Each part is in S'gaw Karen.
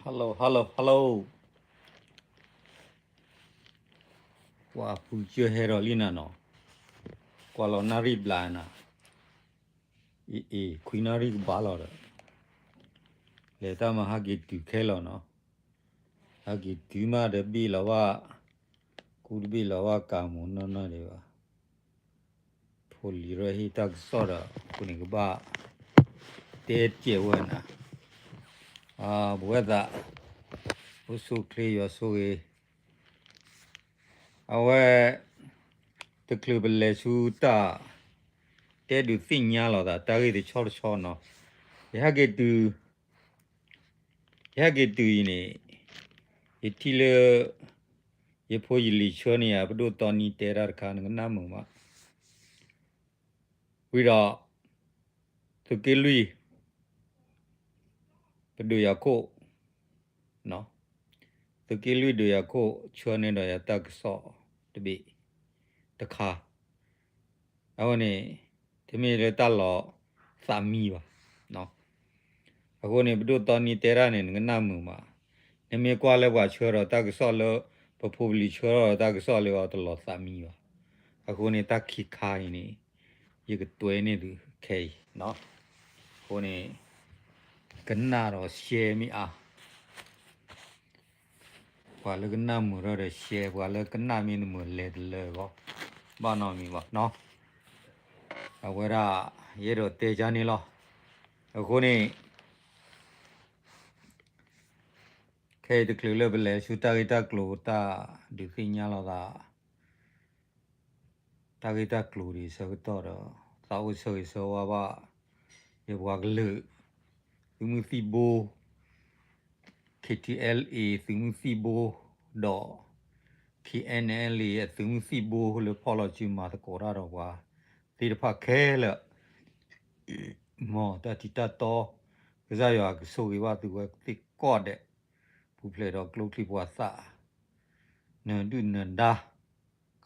hello hello hello ကွၢ်ဖုကၢဟဲဒီးလံနၤနီၤ, ကွၢ်လီၤနၣ်ရံၣ်ဘျးနၤ, အ့ၣ် ခွံနၣ်ရံၣ်ကဘၣ်လီၤဒီး, လဲၤတၢ်မၤဟးက့ၤတုၤခဲလီၤနီၤ, ဟးက့ၤတုၤမးတဘ့ၣ်လီၤဘၣ်, ကူတဘ့ၣ်လီၤဘၣ်ကၤမိၢ်နီၢ်နီၢ်ဒံးဘၣ် ဖိလံၤရၢဟ့ၣ်တၢ်ကစီၣ်ဒီး အဃိန့ၣ်ကဘၣ် တဲတကဲးဝဲနၤ, ပဝဲသး အိၣ်ဆူၣ်ချ့ယွၤဆိၣ်ဂ့ၤ, အဝဲ တချုးပလဲၤဆူတၢ် တဲဒုးသ့ၣ်ညါလိာ်သး တၢ်ဂ့ၢ်တဆီတဆီနီၤ, ယဟဲက့ၤတုၤ ယဟဲက့ၤတုၤအံၤန့ၣ် ယထံၣ်လၢ ယဖိယလံၤဆှၢန့ၢ်ယၤ ပဒိၣ်တီနံၤတဲတၢ်တခါ နကနၣ်မုာ်မး, ဝံၤဒီး သုးက့လွံၢ် ပဒုးယၤခိၣ် သုးက့လွံၢ်ဒုးယၤခိၣ် ဆှၢန့ၢ်ဒီးယၤတၢ်ကစီၣ်တဘ့ၣ်တခါ, အဝဲန့ၣ် တမ့ၢ်လၢတၢ်လီၤသးမံဘၣ်, အဃိန့ၣ် ပဒိၣ်တီနံၤတဲတၢ်န့ၣ် နကနၣ်မုာ်မး, နမ့ၢ်ကွၢ်လၢပှၤဆှၢဒီးတၢ်ကစီၣ်လၢ ပဖိပလံၤဆှၢဒီးတၢ်ကစီၣ်လၢအီၤတလီၤသးမံဘၣ်, အဃိန့ၣ် တၢ်ခံခါအံၤန့ၣ် ယကတွဲန့ၢ်သုခဲအံၤ, အဃိန့ၣ် ကနၣ်ဒီးရှဲမ့ၢ်အါ ပှၤလၢကနၣ်မုာ်ထီၣ်ဒီးရှဲ, ပှၤလၢကနၣ်မ့ၢ်တမုာ်လဲၤတလၢာ်ဂီၢ်, ဘၣ်နီတမံၤဘၣ်နီၤ, အဝဲဒၣ် ယအဲၣ်ဒိးတဲကန့ၣ်လီၤ, အဃိန့ၣ် ခဲအံၤတချုးလၢပလဲၤဆူတၢ်ဂ့ၢ်တၢ်ကျိၤ တၢ်ဒုးသ့ၣ်ညါလိာ်သး တၢ်ဂ့ၢ်တၢ်ကျိၤဒံးဆၢကတီၢ်ဒီး သးအိၣ်ဆၢဂ့ၤဆၢဝါဘၣ် ယပှၤကလုာ် သုးမုၢ်သံၣ်ဘိ KTLA သုးမုၢ်သံၣ်ဘိ ဒီး KNLA အသုးမုၢ်သံၣ်ဘိလၢဖီၣ်လီၤစုမၤသကိးတၢ်ဒီးပှၤသ့ၣ်တဖၣ်ခဲလၢာ် မ်တၢ်ထံးတၢ်တီ ကစၢ်ယွၤကဆိၣ်ဂ့ၤဘၣ်သုဝဲသ့ၣ်ကိးဂၤဒဲး ပူၤဖျဲးဒီးကျိချံပှၤသၣ် နၢၤဒုၣ်နၢၤဒါ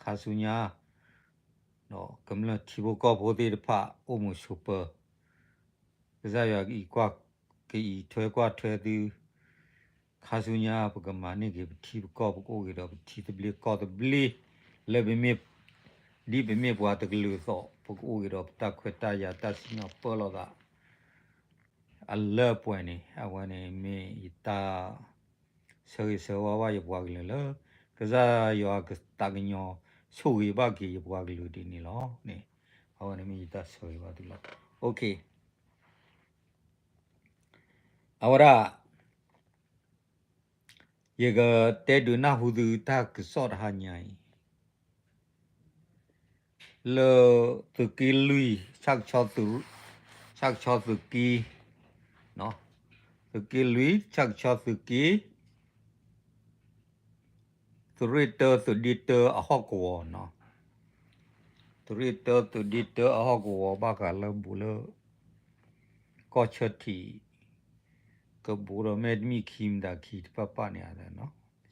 ခါဆူညါ ဒီးကမျၢၢ်ထံဖိကီၢ်ဖိသ့ၣ်တဖၣ် အိၣ်မုာ်ဆိးပၢၤ ကစၢ်ယွၤကအံးထွဲကွၢ်ထွဲသု ခါဆူညါ ပကမၤန့ၢ်က့ၤပထံပကီၢ် ပကအိၣ်က့ၤဒီးပထံသဘျ့ကီၢ်သဘျ့ လၢပမ့ၢ် ဒ်ပမ့ၢ်ပှၤတကလုာ်အသိး ပကအိၣ်က့ၤဒီးပတၢ်ခွဲးတၢ်ယာ်တၢ်စံၣ်ညီၣ်ပၢလီၤသး အလၢအပှဲၤန့ၣ် အဝဲန့ၣ်မ့ၢ်ယတၢ်ဆၢဂ့ၤဆၢဝါဘၣ်ယပှၤကလုာ်လၢ ကစၢ်ယွၤကသးကညီၤဆိၣ်ဂ့ၤဘၣ်က့ၤယပှၤကလုာ်ဒ်န့ၣ်လီၤန့ၣ် အဝဲန့ၣ်မ့ၢ်ယတၢ်ဆၢဂ့ၤဘၣ်သုလီၤ. အဝဲဒၣ် ယကတဲဒုးနၢ်ဟူသုတၢ်ကစီၣ်တဟါညါအံၤ လၢသုးက့လွံၢ် ဆၣ်ကဆီ ဆၣ်ကဆီသုးက့ သုးက့လွံၢ် ဆၣ်ကဆီသုးက့ သုးရ့ၣ်တၢသုးဒ့တၢအဟီၣ်ကဝီၤနီၤ, သုးရ့ၣ်တၢသုးဒ့တၢအဟီၣ်ကဝီၤဘၣ်ဃးလၢဘူးလၢ ကီၢ်ဆၢထံး ကဘူးဒီးမ့ၢ်တမ့ၢ်ခံမတၤခံတပာ်ပာ်န့ၣ်ဧါနီၤ,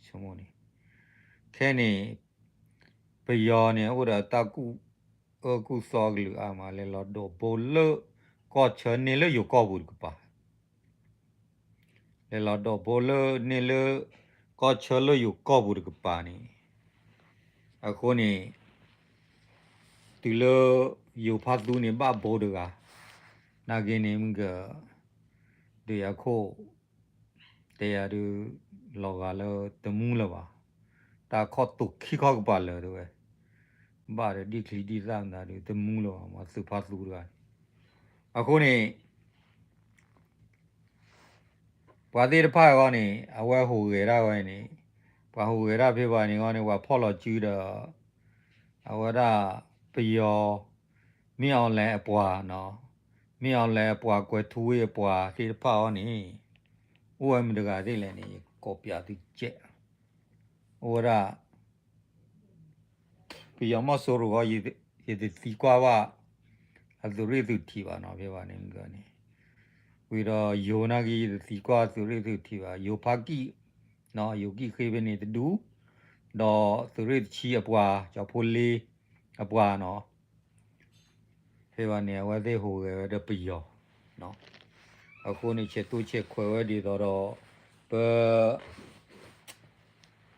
ဆိကမိၣ်န့ၣ် ခဲန့ၣ် ပယီၤန့ၣ် အိၣ်ဒီးတၢ်ကူၣ်အၢကူၣ်သီကလုာ်အါမး လဲၤလီၤဒိးဘိလၢကီၢ်ဆၢန့ၢ်လၢယိၤကီၢ်ပူၤတကပၤ လဲၤလီၤဒိးဘိလၢန့ၢ်လၢ ကီၢ်ဆၢလၢယိၤကီၢ်ပူၤတကပၤန့ၣ် အဃိန့ၣ် တုၤလၢယိၤဖါသူန့ၣ်ဘၣ်ဘိတဂၤ နာ်က့န့ၣ်မ့ၢ်က ဒုးယၤခိၣ် တဲယၤဒုး လီၤဂာ်လၢတမူလၢၤဘၣ်, တၢ်ခီၣ်တူာ်ခံခီၣ်ကပၤလၢာ်တဲဝဲ, ဘၣ်ဒီးဒံၣ်ချံဒံၣ်သၣ်မတၤဒုးတမူလၢၤဘၣ် မ့ၢ်သုးဖါသူတဂၤန့ၣ်, အဃိန့ၣ် ပှၤသ့ၣ်တဖၣ်အဂီၢ်န့ၣ် အဝဲဟူးဂဲၤဒၣ်ဝဲန့ၣ်, ပှၤဟူးဂဲၤဒၣ်ဖဲဘၣ်န့ၣ်အဂီၢ်န့ၣ် ပှၤဖီၣ်လီၤစုဒီး အဝဲဒၣ် ပယီၤ မင်းအောင်လှိုင်အပှၤနီၤ, မင်းအောင်လှိုင်အပှၤ ကွယ်ထူးဝင်းအပှၤသ့ၣ်တဖၣ်အဂီၢ်န့ၣ် အိၣ်ဝဲမတၤတဂၤသ့ၣ်လဲၣ်န့ၣ် ယကကိးပျးသုကဲး, အိၣ်ဝဲဒၣ် ပယီၤမီၢ်စိရိၤအဂီၢ် ယတသံကွၢ်ဘၣ် အသုးရ့ၣ်သုးထံးဘၣ်နီၤ ဖဲဘၣ်န့ၣ်မ့ၢ်န့ၣ်, ဝံၤဒီးယိၤနာ်က့ ယတသံကွၢ်သုးရ့ၣ်သုးထံးဘၣ် ယိၤဖါကံၣ် ယိၤကံၣ်ဃ့ဖဲန့ၣ်တဒူၣ်, ဒီးသုးရ့ၣ်တဆံအပှၤ ကၠီၤဖိလ့အပှၤနီၤ ဖဲဘၣ်န့ၣ် အဝဲသ့ၣ်ဟူးဂဲၤဝဲဒီးပယီၤ, အဃိန့ၣ် ဆဲးတိဆဲးခွဲးဝဲဒ်သိးဒီး ပ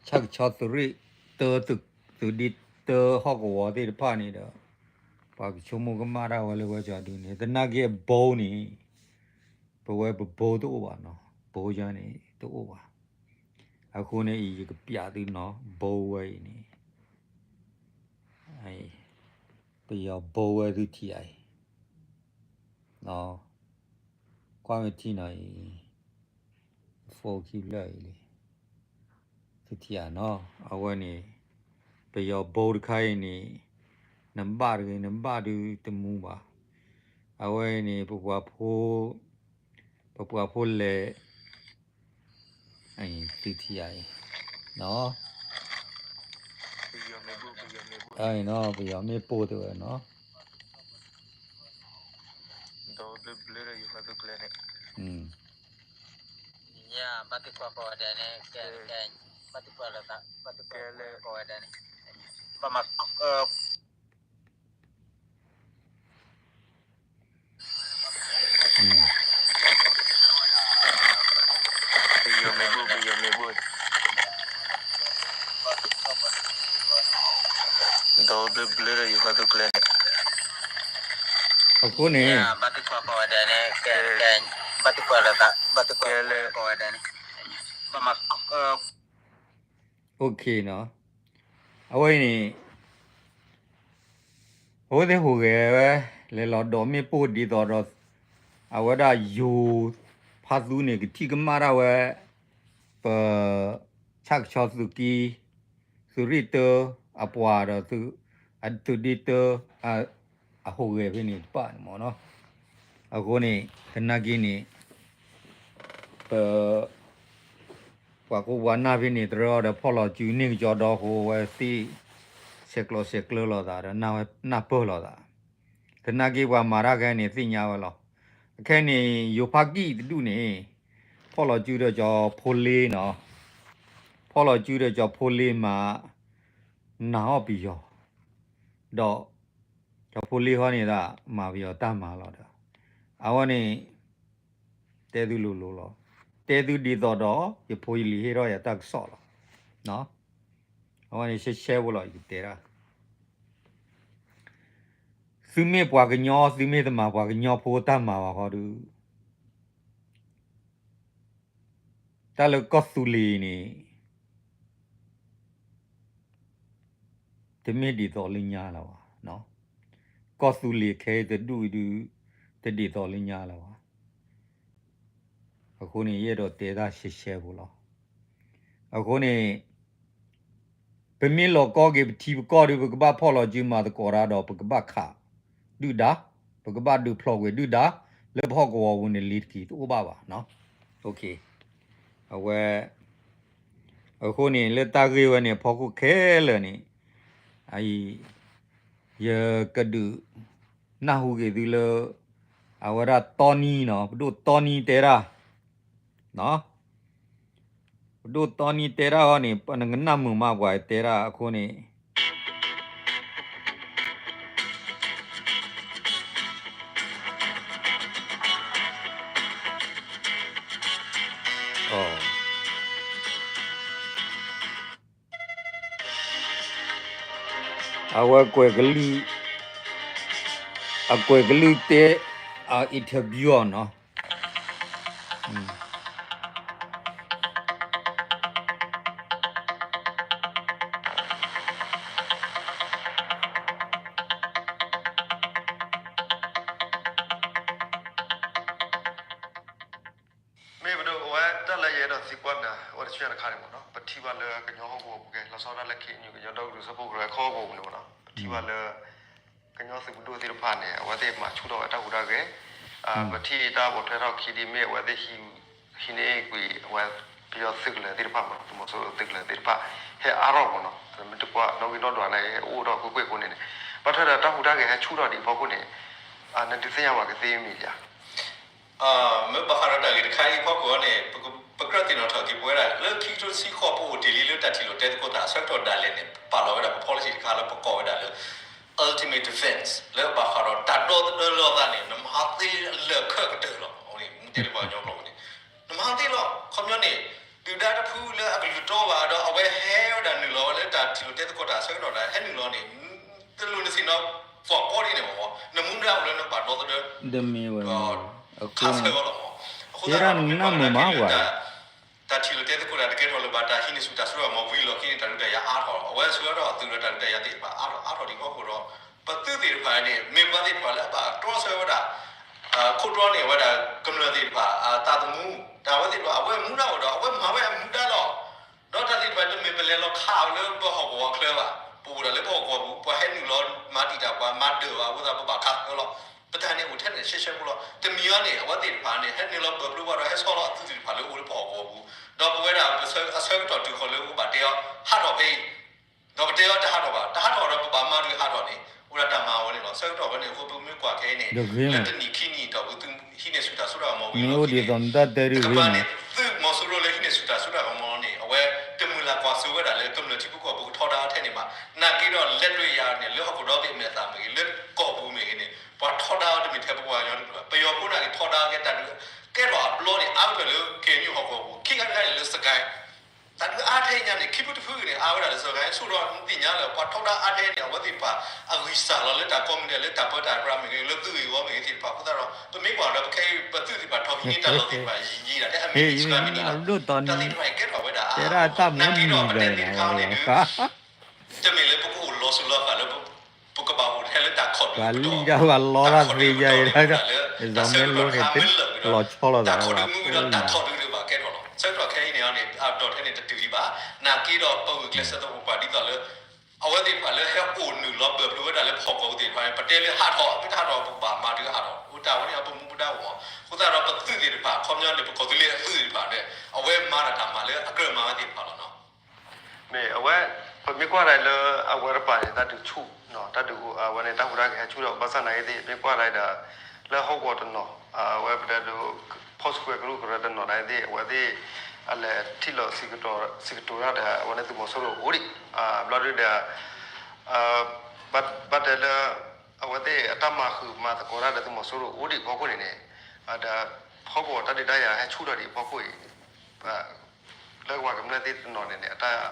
ဆၣ်ကဆီသုးရ့ၣ်တၢ သုးဒ့တၢဟီၣ်ကဝီၤသ့ၣ်တဖၣ်န့ၣ်ဒီး ပှၤကဆိကမိၣ်ကမၣ်တၢ်ဝဲလၢဝဲကၠီဒုန့ၣ် သနာ်က့အဘိန့ၣ် ပဝဲပဘိတအိၣ်ဘၣ်နီၤ, ဘိယါန့ၣ်တအိၣ်ဘၣ်. အဃိန့ၣ်အံၤ ယကပြးသုနီၤ, ဘိဝဲအံၤန့ၣ် ပယီၤဘိဝဲသုထံၣ်အံၤ ကွၢ်မ့ၢ်ထံနီၤအံၤ phone ခံဖျၢၣ်အံၤလံ, သုထံၣ်ဧါနီၤ, အဝဲန့ၣ် ပယီၤဘိတခါအံၤန့ၣ် နဘၣ်တဂ့ၤ နဘၣ်ဒုတမူဘၣ်. အဝဲအံၤန့ၣ် ပပှၤဖိ ပပှၤဖိလဲၣ် သုထံၣ်အံၤ ပယီၤမ့ၣ်ပိၢ်တဲဝဲနီၤ. အဃိန့ၣ် OK နီၤ, အဝဲအံၤန့ၣ် အဝဲသ့ၣ်ဟူးဂဲၤဝဲ လဲၤလီၤဒိးမ့ၣ်ပိၢ်ဒ်သိးဒီး အဝဲဒၣ်ယိၤဖါသူန့ၣ် ကထံၣ်ကမၣ်ဒၣ်ဝဲ ပ ဆၣ်ကဆီသုးက့ သုးရ့ၣ်တၢ အပှၤဒီး သုးဒ့တၢ အဟူးဂဲၤဖဲန့ၣ်တဖၣ်န့ၣ်မ့ၢ်နီၤ. အဃိန့ၣ် သနာ်က့န့ၣ် ပ ပှၤကိးပှၤနၢ်ဖဲန့ၣ် တရၢအီၤဒီးဖီၣ်လီၤစုန့ၢ်ကစီဒီဃိဝဲသ့ၣ် ဆဲးကျိးဆဲးကျၢလိာ်သးဒီး နၢ်ပၢၢ်လိာ်သး, သနာ်က့ပှၤမၤတၢ်ခဲအံၤန့ၣ်သ့ၣ်ညါဝဲလီၤ. အခဲအံၤန့ၣ် ယိၤဖါကံၣ်တဒူၣ်န့ၣ် ဖီၣ်လီၤစုဒီးကၠီဖိလ့နီၤ, ဖီၣ်လီၤစုဒီးကၠီဖိလ့မး နာ်အီၣ်ပယီၤ, ဒီးကၠီဖိလ့ဟီန့ၣ်ဒၣ် မၤပယီၤတၢ်မၤလီၤဒီး အဝဲန့ၣ် တဲသုလိၤလိၤလီၤ. တဲသုဒ်သိးဒီး ယဖိယလံၤဟ့ၣ်ထီၣ်ယၤတၢ်ကစီၣ်လီၤ. အဝဲန့ၣ်ရှဲရှဲဖိလီၤ ယကတဲဒၣ် သုမ့ၢ်ပှၤကညီ သုမ့ၢ်တမၤပှၤကညီဖိတၢ်မၤဘၣ်ဃီဒီး တၢ်လၢကီၢ်သူလ့ၤန့ၣ် တမ့ၢ်ဒ်သိးလၢညါလၢၤဘၣ်. ကီၢ်သူလ့ၤခဲအံၤတဒူၣ်အံၤဒုး တဒ်သိးလၢညါလၢၤဘၣ်. အဃိန့ၣ် ယအဲၣ်ဒိးတဲတၢ်ရှဲရှဲဖိလီၤ. အဃိန့ၣ် ပမ့ၢ်လီၤကီက့ၤပထံပကီၢ်ဒီး ပကဘၣ်ဖီၣ်လီၤစုမၤသကိးတၢ်ဒီး ပကဘၣ်ခးဒုၣ်ဒါ, ပကဘၣ်ဒုးဖျိးကွံာ်ဒုၣ်ဒါ လၢပဟီၣ်ကဝီၤပူၤန့ၣ် လ့ၤတက့ၤတအိၣ်ဘၣ်ဘၣ်. အဝဲ အဃိန့ၣ် လၢတၢ်ဂ့ၢ်ဝဲန့ၣ် အဖီခိၣ်ခဲလၢာ်န့ၣ် အံၤ ယကဒုးနၢ်ဟူက့ၤသုလၢ အဝဲဒၣ်တီနံနီၤ, ပဒိၣ်တီနံတဲတၢ်, ပဒိၣ်တီနံတဲတၢ်အီၤန့ၣ် နကနၣ်မုာ်မး ပှၤတဲတၢ်အဃိန့ၣ် အဝဲကွဲးကလုၢ်, အကွဲးကလုၢ်တဲ အ interview အီၤနီၤ. မ့ၢ်ပဒိၣ်အဝဲတၢ်လၢယအဲၣ်ဒိးသံကွၢ်နၤ အဝဲတဆူညါတခါန့ၣ်မ့ၢ်နီၤ, ပထံၣ်ဘၣ်လၢကညီဟီၣ်ကဝီၤပူၤကဲ လီၤဆီဒၣ်တၢ်လၢ ခ့ၣ်အဲၣ်ယူၣ် ကညီဒီကလုာ်စၢဖှိၣ်ကရၢ ခီဟီၣ်ကဝီၤပူၤန့ၣ်မ့ၢ်နီၤ, ပထံၣ်ဘၣ်လၢ ကညီသုးပဒိၣ်သ့ၣ်တဖၣ်န့ၣ် အဝဲသ့ၣ်မၤဆူၣ်ထီၣ်ဝဲတၢ်ဟူးတၢ်ဂဲၤ, ပထံၣ်တၢ်ပိာ်ထွဲထီၣ်ခံဒ်မ့ၢ်အဝဲသ့ၣ် ဟံးန့ၢ်ကွံာ် အဝဲပယီၤသုးကလၢၤသ့ၣ်တဖၣ်မ့ၢ်နီၤ, သုးမီၤစိရိၤသုးကလၢၤသ့ၣ်တဖၣ် ဟဲအါထီၣ်မ့ၢ်နီၤ, မ့ၢ်တကွၢ်နီၣ်ဂံၢ်နီၣ်ဒွးန့ၣ် ဟဲအိၣ်ထီၣ်ကွ့ၢ်ကွ့ၢ်အဃိန့ၣ်န့ၣ်, ဘၣ်ထွဲဒီးတၢ်ဟူးတၢ်ဂဲၤဟဲဆူၣ်ထီၣ်ဒံးအဖီခိၣ်န့ၣ် နဒုးသ့ၣ်ညါပှၤကသ့မံၤဧါ. မ့ၢ်ဘၣ်ဃးဒီးတၢ်ဂ့ၢ်တခါအံၤအဖီခိၣ်န့ၣ် ပကြၢးသ့ၣ်နီၣ်ထီၣ်က့ၤပဝဲဒၣ် လၢခံကထိတဆံဃိး ပအိၣ်တ့ၢ်လံလၢတၢ်ထံၣ်လိာ်တဲသကိးတၢ်အဆၢကတီၢ်ဒၣ်လဲာ်န့ၣ် ပပာ်လီၤဝဲဒၣ်ပ policy တခါလၢပကိးဝဲဒၣ်လၢ ultimate defense လၢဘၣ်ဃးဒီးတၢ်ဒီသဒၢလီၤသးန့ၣ် နမၤသ့လၢလၢၢ်ခၢၣ်ကတၢၢ်လီၤ. အဝဲန့ၣ် မ့ၢ်တဲလၢပှၤကညီကျိာ်န့ၣ် နမၤသ့လီၤ. ခီပညီန့ၣ် ထံၣ်လိာ်တဲသကိးတၢ်အဆၢကတီၢ်ဒီး ဟဲနုာ်လီၤန့ၣ် တလိၣ်နသ့ၣ်နီၣ် ပှၤကီဒ်န့ၣ်မ့ၢ် နမူဒါအိၣ်လၢနကဘၣ်ဒီသဒၢ တမ့ၢ်ဝဲ ခးဆၢအီၤလီၤမ့ၢ်. အဃိသတးဒီး ပမ့ၢ်ကွၢ်က့ၤလၢ တၢ်ထံၣ်လိာ်တဲသကိးတၢ်တကဲထီၣ်လၢၤဘၣ် တၢ်ဟံးန့ၢ်ဆူၣ်တၢ်စိတၢ်ကမီၤဝံၤလီၢ်ခံန့ၣ် တၢ်ဒုးတၢ်ယၤအါထီၣ်လီၤ. အဝဲဆှၢထီၣ်အသုးဒီးတၢ်ဒုးတၢ်ယၤသ့ၣ်တဖၣ်အါထီၣ်အါထီၣ်ဒံးအဃိဒီး ပသုးသ့ၣ်တဖၣ်န့ၣ် မ့ၢ်ပှၤသ့ၣ်တဖၣ်လၢအဘၣ်တြီဆၢဝဲဒၣ် ခိၣ်တြီန့ၢ်ဝဲဒၣ်ကမျၢၢ်သ့ၣ်တဖၣ် တၢ်သမူ တၢ်ဝဲသ့ၣ်တဖၣ် အဝဲမူဒါအိၣ်ဒီး အဝဲမၤဝဲအမူဒါလီၤ. ဒီးတၢ်သ့ၣ်တဖၣ်တမ့ၢ်ပလဲၤလီၤခးအီၤလၢပဟီၣ်ကဝီၤချၢဘၣ်. ပအိၣ်ဒၣ်လၢပဟီၣ်ကဝီၤပူၤ ပှၤဟဲနုာ်လီၤမၤတံာ်တာ်ပှၤ မၤဒၢၣ်ဘၣ်အဃိသတး ပဘၣ်ခးဆၢလီၤ. ပတၢ်န့ၣ်အိၣ်ထဲန့ၣ်ရှဲရှဲဖိလီၤ. တမံၤအံၤန့ၣ် အဝဲသ့ၣ်တဖၣ်န့ၣ် ဟဲနုာ်လီၤပၢၢ်ဖျိဘၣ်ဒီးဟဲဆီလီၤအသုးသ့ၣ်တဖၣ်လၢအိၣ်လၢပဟီၣ်ကဝီၤပူၤ ဒီးပဝဲဒၣ်အဆၢကတီၢ်တုၤဃီၤလၢပဘၣ်တဲအီၤ ဟးထီၣ်ဖဲအံၤ ဒီးပတဲအီၤတဟးထီၣ်ဘၣ်, တဟးထီၣ်ဒီးပဘၣ်မၤဒုးဟးထီၣ်န့ၣ် အိၣ်ဒၣ်တၢ်မၤဝဲန့ၣ်လီၤ. ဆၢကတီၢ်ဝဲန့ၣ် အဃိပမ့ၢ်ကွၢ်ခဲအံၤန့ၣ် လၢတနံၣ်ခံနံၣ်အတီၢ်ပူၤ သုးဟံးန့ၢ်ဆူၣ်တၢ်စိတၢ်ကမီၤဝံၤလီၢ်ခံန့ၣ် တကမၣ်န့ၣ် သုးမီၤစိရိၤလၢဟံးန့ၢ်ဆူၣ်တၢ်စိတၢ်ကမီၤန့ၣ် အဝဲတမုၢ်လၢ်ကွၢ်စိဝဲဒၣ်လၢကမျၢၢ်ထံဖိကီၢ်ဖိကထီဒါအီၤထဲန့ၣ်ဘၣ်. နာ်က့ဒီးလဲၤတွဲယၤန့ၣ် လၢဟီၣ်ခိၣ်ဒီဘ့ၣ်အမဲာ်သးမ့ၢ်ဂ့ၤ လၢကီၢ်ပူၤမ့ၢ်ဂ့ၤန့ၣ် ပှၤထီဒါအီၤတမ့ၢ်ထဲပပှၤကညီတကလုာ်ဘၣ်. ပယီၤဖိနာ်က့ထီဒါအီၤကဲတၢ်ဒုး ကဲထီၣ်အဘျီန့ၣ် အါကတၢၢ်လၢ KNU ဟီၣ်ကဝီၤပူၤ ခံခါတခါန့ၣ်လၢစကဲ တၢ်ဒုးအါထဲညါန့ၣ် ခံဖုတဖုဂ့ၤန့ၣ် အါဝဲဒၣ်လၢစကဲ ဆိဒီးနသ့ၣ်ညါလၢ ပှၤထီဒါအါထဲန့ၣ် အဝဲသ့ၣ်တဖၣ် အဂံၢ်စၢ်လီၤလၢတၢ်ကီမ့ၢ်ဂ့ၤ လၢတၢ်ပၢတၢ်ပြးမ့ၢ်ဂ့ၤ လၢသုးဂ့ၢ်ဝီမ့ၢ်ဂ့ၤသ့ၣ်တဖၣ်အဃိသတးဒီး ပမ့ၢ်ကွၢ်ဒီး ပခဲအံၤ ပသုးသ့ၣ်တဖၣ်ထီၣ်ဟံးန့ၢ်တၢ်လီၢ်သ့ၣ်တဖၣ် ယံာ်ယံာ်ဒၣ်ထဲအမံၤန့ၣ် စကဲမံၤန့ၣ်လီၤ. တၢ်သ့ၣ်တဖၣ်အံၤကဲထီၣ်ဝဲဒၣ် နာ်က့ဒီးပတဲသ့ၣ်တခါန့ၣ်ဒုး တမ့ၢ်လၢပကအိၣ်လီၤစၢၤလီၤဃာ်လၢ ပကဘၣ်အိၣ်ထဲလၢတၢ်ခီၣ်ဒုးပတီၢ်, တၢ်ခီၣ်ဒုးပတီၢ်န့ၣ် လၢတၢ်ဆၢကတီၢ်တခါမ့ၢ်လၢာ်ဒီး တၢ်ခီၣ်ဒုးမ့ၢ်ဝဲဒီးတၢ်ထီၣ်ဒုးဒီးဘၣ်ကဲထီၣ်လီၤ. ဆၢကတီၢ်ခဲအံၤန့ၣ်န့ၣ် အတီၢ်ထဲန့ၣ်တတုၤလံဘၣ်. နာ်က့ဒီးပဂုာ်ကျဲးစၢးသပှၢ်ပှၢ်ဒ်သိးလၢ အဝဲသ့ၣ်တဖၣ်လၢဟဲအိၣ်နုာ်လီၤပၢၢ်ဖျိဝဲဒၣ်လၢပဟီၣ်ကဝီၤပူၤသ့ၣ်တဖၣ်န့ၣ် ပတဲလၢဟးထီၣ် မ့ၢ်တဟးထီၣ်ပဘၣ်မၤဒုးဟးထီၣ် အိၣ်တၢ်ဝဲန့ၣ်အပမူပဒါအဂီၢ် အဃိသတးဒီးပသုးသ့ၣ်တဖၣ် ခီပညီန့ၣ် ပကီၢ်သူလ့ၤအသုးသ့ၣ်တဖၣ်န့ၣ် အဝဲမၤတၢ်တၢ်မၤလၢအကြၢးမၤဝဲသ့ၣ်တဖၣ်လီၤနီၤ. မ့ၢ်အဝဲ ပမ့ၢ်ကွၢ်ဒၣ်လၢအဝဲတပၤန့ၣ် တၢ်ဒုးဆူၣ် တၢ်ဒုးအဝဲန့ၣ် တၢ်ဟူးတၢ်ဂဲၤဟဲဆူၣ်ဒီး ဘၣ်ဆၣ်နာ်က့သ့ၣ် မ့ၢ်ကွၢ်ဒၣ်ဒီး လၢဟီၣ်ကဝီၤတနီၤ အဝဲပတဲဒိး ဖီၣ်ဆူၣ်ကွဲကရူၢ်ကရၢတနီၤနာ်က့သ့ၣ် အဝဲသ့ၣ် အလဲၤထံၣ်လိာ်စံးကတိၤ စံးကတိၤတၢ်ဒီး အဝဲန့ၣ်သုးမီၤစိရိၤအိၣ်ဒံး ဘျီဒုဒီး ဘၣ်တဲလၢ အဝဲသ့ၣ်အတၢ်မၤဃုာ်မၤသကိးတၢ်ဒီးသုးမီၤစိရိၤအိၣ်ဒံးအဖီခိၣ်န့ၣ်န့ၣ် ဒီးဟီၣ်ကဝီၤတၢ်ဒုးတၢ်ယၤဟဲဆူၣ်ထီၣ်ဒံးအဖီခိၣ်အံၤ လၢပှၤကမျၢၢ်သ့ၣ်တနီၤန့ၣ်န့ၣ် အတၢ်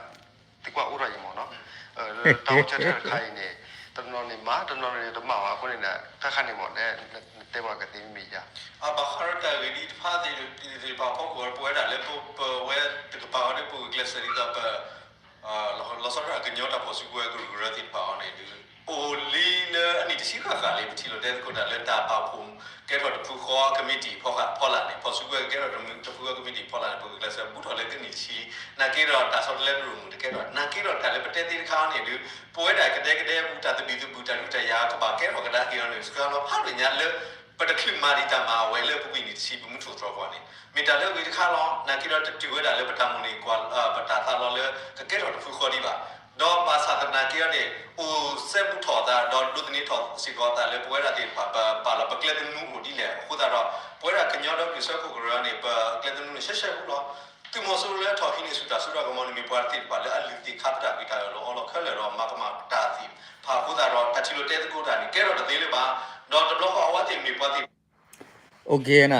သံကွၢ်အိၣ်ထီၣ်အံၤမ့ၢ်နီၤ လၢတၢ်အိၣ်ဆၢထၢၣ်တခါအံၤန့ၣ် တနီၤန့ၣ်မၤ တနီၤန့ၣ်တမၤဘၣ်အဃိန့ၣ်ဒီး တၢ်ခါန့ၣ်မ့ၢ် နတဲပှၤကသ့မ့ၢ်ယါ ဘၣ်ဃးဒီးတၢ်ဂ့ၢ်ဒ်တဖၣ်သ့ၣ်တဖၣ်အဖီခိၣ် ပဝဲဒၣ်လၢပဝဲတကပၤအီၤဒီး ပဂုာ်ကျဲးစၢးဒ်သိးပ လီၤဆီဒၣ်တၢ်ကညီတၢ်ဖီၣ်စုကဝဲၤကရူၢ်ကရၢသ့ၣ်တဖၣ်အီၤန့ၣ်ဒုး အိၣ်လံလၢအနံၣ်တဆံဃၣ်ဃၣ်လံ ပထံၣ်လိာ်တဲသကိးတၢ်လၢတၢ်ပာ်ဖှိၣ်ကဲထီၣ်တဖုဃီကမံးတံာ်ဖီလာ်န့ၣ် ဖီၣ်စုကဝဲၤကဲထီၣ်တဖုဃီကမံးတံာ်ဖီလာ်န့ၣ် ပဂုာ်ကျဲးစၢးဘူးထီၣ်လၢကနံၣ်တဆံလံ. နာ်က့ဒီးတၢ်ဆီတလဲကရူၢ်မုၢ်တကဲထီၣ် နာ်က့ဒီးတၢ်လၢပတဲသ့တခါန့ၣ်ဒုး ပဝဲဒၣ်ကဒဲကဒဲပူၤတၢ်သဘံၣ်သဘုၣ်တၢ်ဒုးတၢ်ယၤကဘၣ်ကဲထီၣ်ကဒါက့ၤအီၤန့ၣ် စှၤလီၤဖးဒိၣ်ညါလၢ ပတချုးမၤဒံးတၢ်မၤအဝဲလၢပဝံၣ်နံၣ်တဆံပမုၢ်ထူၣ်သီပှၤန့ၣ် မ့ၢ်တၢ်လၢအဂ့ၤတခါလီၤ. နာ်က့ဒီးတတုၤဝဲဒၣ်လၢပတၢ်မိၣ်န့ၢ်ကွၢ် ပတၢ်သးလီလၢကကဲထီၣ်တဖုဃီဒံးဘၣ်. ဒီးဘၣ်ဆၣ်သနာ်က့အီၤန့ၣ် အိၣ်စဲဘူးထီၣ်အသးဒီးဒိးသန့ၤထီၣ်စ့ၢ်ကီးအသးလၢပဝဲဒၣ်သ့ၣ်တဖၣ် ပပာ်လီၤပကျဲသနူအိၣ်ဒ်လဲၣ်အဃိသတးဒီး ပဝဲဒၣ်ကညီဒီးကလုာ်စၢဖှိၣ်ကရၢန့ၣ် ပကျဲသနူန့ၣ်ရှဲရှဲဘူးလီၤ. သုးမီၤစိရိၤလၢအထီၣ်ဟံးန့ၢ်ဆူၣ်တၢ်စိတၢ်ကမီၤန့ၣ် မ့ၢ်ပှၤသ့ၣ်တဖၣ်လၢအလုၢ်သ့ၣ်ခါသရၣ်ကွံာ်တၢ်အၢၣ်လီၤအီလီၤခဲလၢာ်ဒီးမၤကမၣ်တၢ်သ့ၣ်တဖၣ်အဃိသတးဒီး တၢ်ထံၣ်လိာ်တဲသကိးတၢ်န့ၣ် ကဲထီၣ်တသ့လၢၤဘၣ်. ဒီးတဘျီဃီအဝဲသ့ၣ်မ့ၢ်ပှၤသ့ၣ် န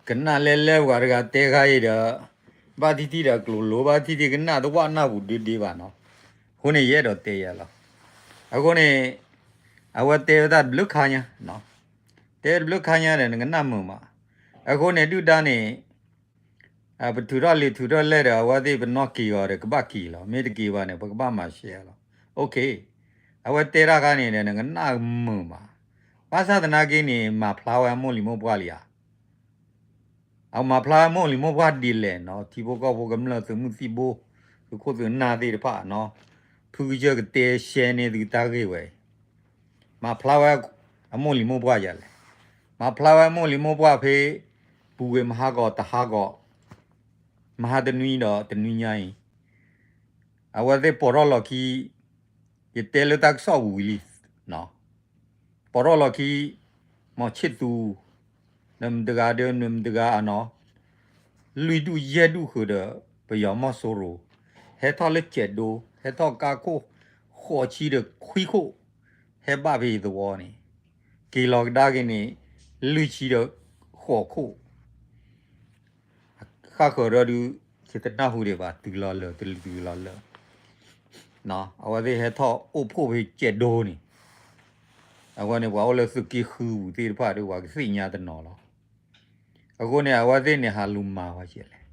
ကနၣ်လဲလဲပှၤတဂၤတဲခါအံၤဒီး ဘၣ်ထံၣ်ထံၣ်ဒီးကျိၤလိၤ ဘၣ်ထံၣ်ထံၣ်ကနၣ်တဝၣ်နၢ်ပူၤဒ့ဒ့ဘၣ်နီၤ. အဃိန့ၣ် ယအဲၣ်ဒိးတဲယၤလီၤ. အဃိန့ၣ် အဝဲတဲဝဲဒၣ်တဘျုးခါညါ, တဲတဘျုးခါညါဒီး နကနၣ်မုာ်မး. အဃိန့ၣ် ဒုၣ်ဒါန့ၣ် ပထုးထီၣ်လံာ်ထုးထီၣ်လဲၢ်ဒီး အဝဲသ့ၣ်ပနီၣ်က့ၤအီၤဒီး ကဘၣ်က့ၤလီၤ. မ့ၢ်တက့ၤဘၣ်န့ၣ် ပကဘၣ်မၤရှဲလီၤ. အဝဲတဲတၢ်ခါန့ၣ်ဒီး နကနၣ်မုာ်မး. ဘၣ်ဆၣ်သနာ်က့န့ၣ် မၤဖျါဝဲအမိၢ်လံၤမိၢ်ပှၢ်လံဧါ. အမၤဖျါဝဲအမိၢ်လံၤမိၢ်ပှၢ်ဒ်လဲၣ်နီၤ, ထံဖိကီၢ်ဖိကမျၢၢ်သုးမုၢ်သံၣ်ဘိ သုးခိၣ်သုးနၢ်သ့ၣ်တဖၣ်နီၤ, ဖုကစၢၢ်ကတဲရှဲန့ၢ်သုတၢ်ဂ့ၢ်ဝဲအံၤ, မၤဖျါဝဲအမိၢ်လံၤမိၢ်ပှၢ်ယၤလဲၣ်, မၤဖျါဝဲအမိၢ်လံၤမိၢ်ပှၢ်ဖဲ ပူၤကွံာ်မဟါဂီၤတဟါဂီၤ, မဟါတနွံဒီးတနွံညါအံၤ, အဝဲသ့ၣ်ပိာ်ထီၣ်လီၢ်ခံ ယတဲလၢတၢ်ကစီၣ်ဝံၤလံ, ပိာ်ထီၣ်လီၢ်ခံ မီၤဆ့ၣ်သူ နမတဂၤဒီး နမတဂၤအနီၤ, လွံၢ်ဒူၣ်ယဲၢ်ဒူၣ်ဃုာ်ဒီး ပယီၤမီၢ်စိရိၤ, ဟဲထီၣ်လၢကၠဲးဒိ, ဟဲထီၣ်ကါခိၣ် ဃိးဆံဒီးခွံခိၣ်, ဟဲဘၣ်ဖဲအံၤသဝီန့ၣ်, က့ၤလီၤကဒါက့ၤန့ၣ် လွံၢ်ဆံဒီးဃိးခိၣ် ဃၣ်ဃၢၤဒီးဒုး ယတနၢ်ဟူဒံးဘၣ် တုၤလီၤလၢာ် တတုၤလီၤလၢာ်, အဝဲသ့ၣ်ဟဲထီၣ်အိၣ်ဖှိၣ်ဖဲကဲးဒိန့ၣ်, အဝဲန့ၣ်ပှၤအိၣ်လၢသုးက့ဃုပူၤသ့ၣ်တဖၣ်ဒီး ပှၤကသ့ၣ်ညါတနီၤလီၤ. အဃိန့ၣ် အဝဲသ့ၣ်န့ၣ် ဟးလူၤမၤဝဲကဲလဲၣ်,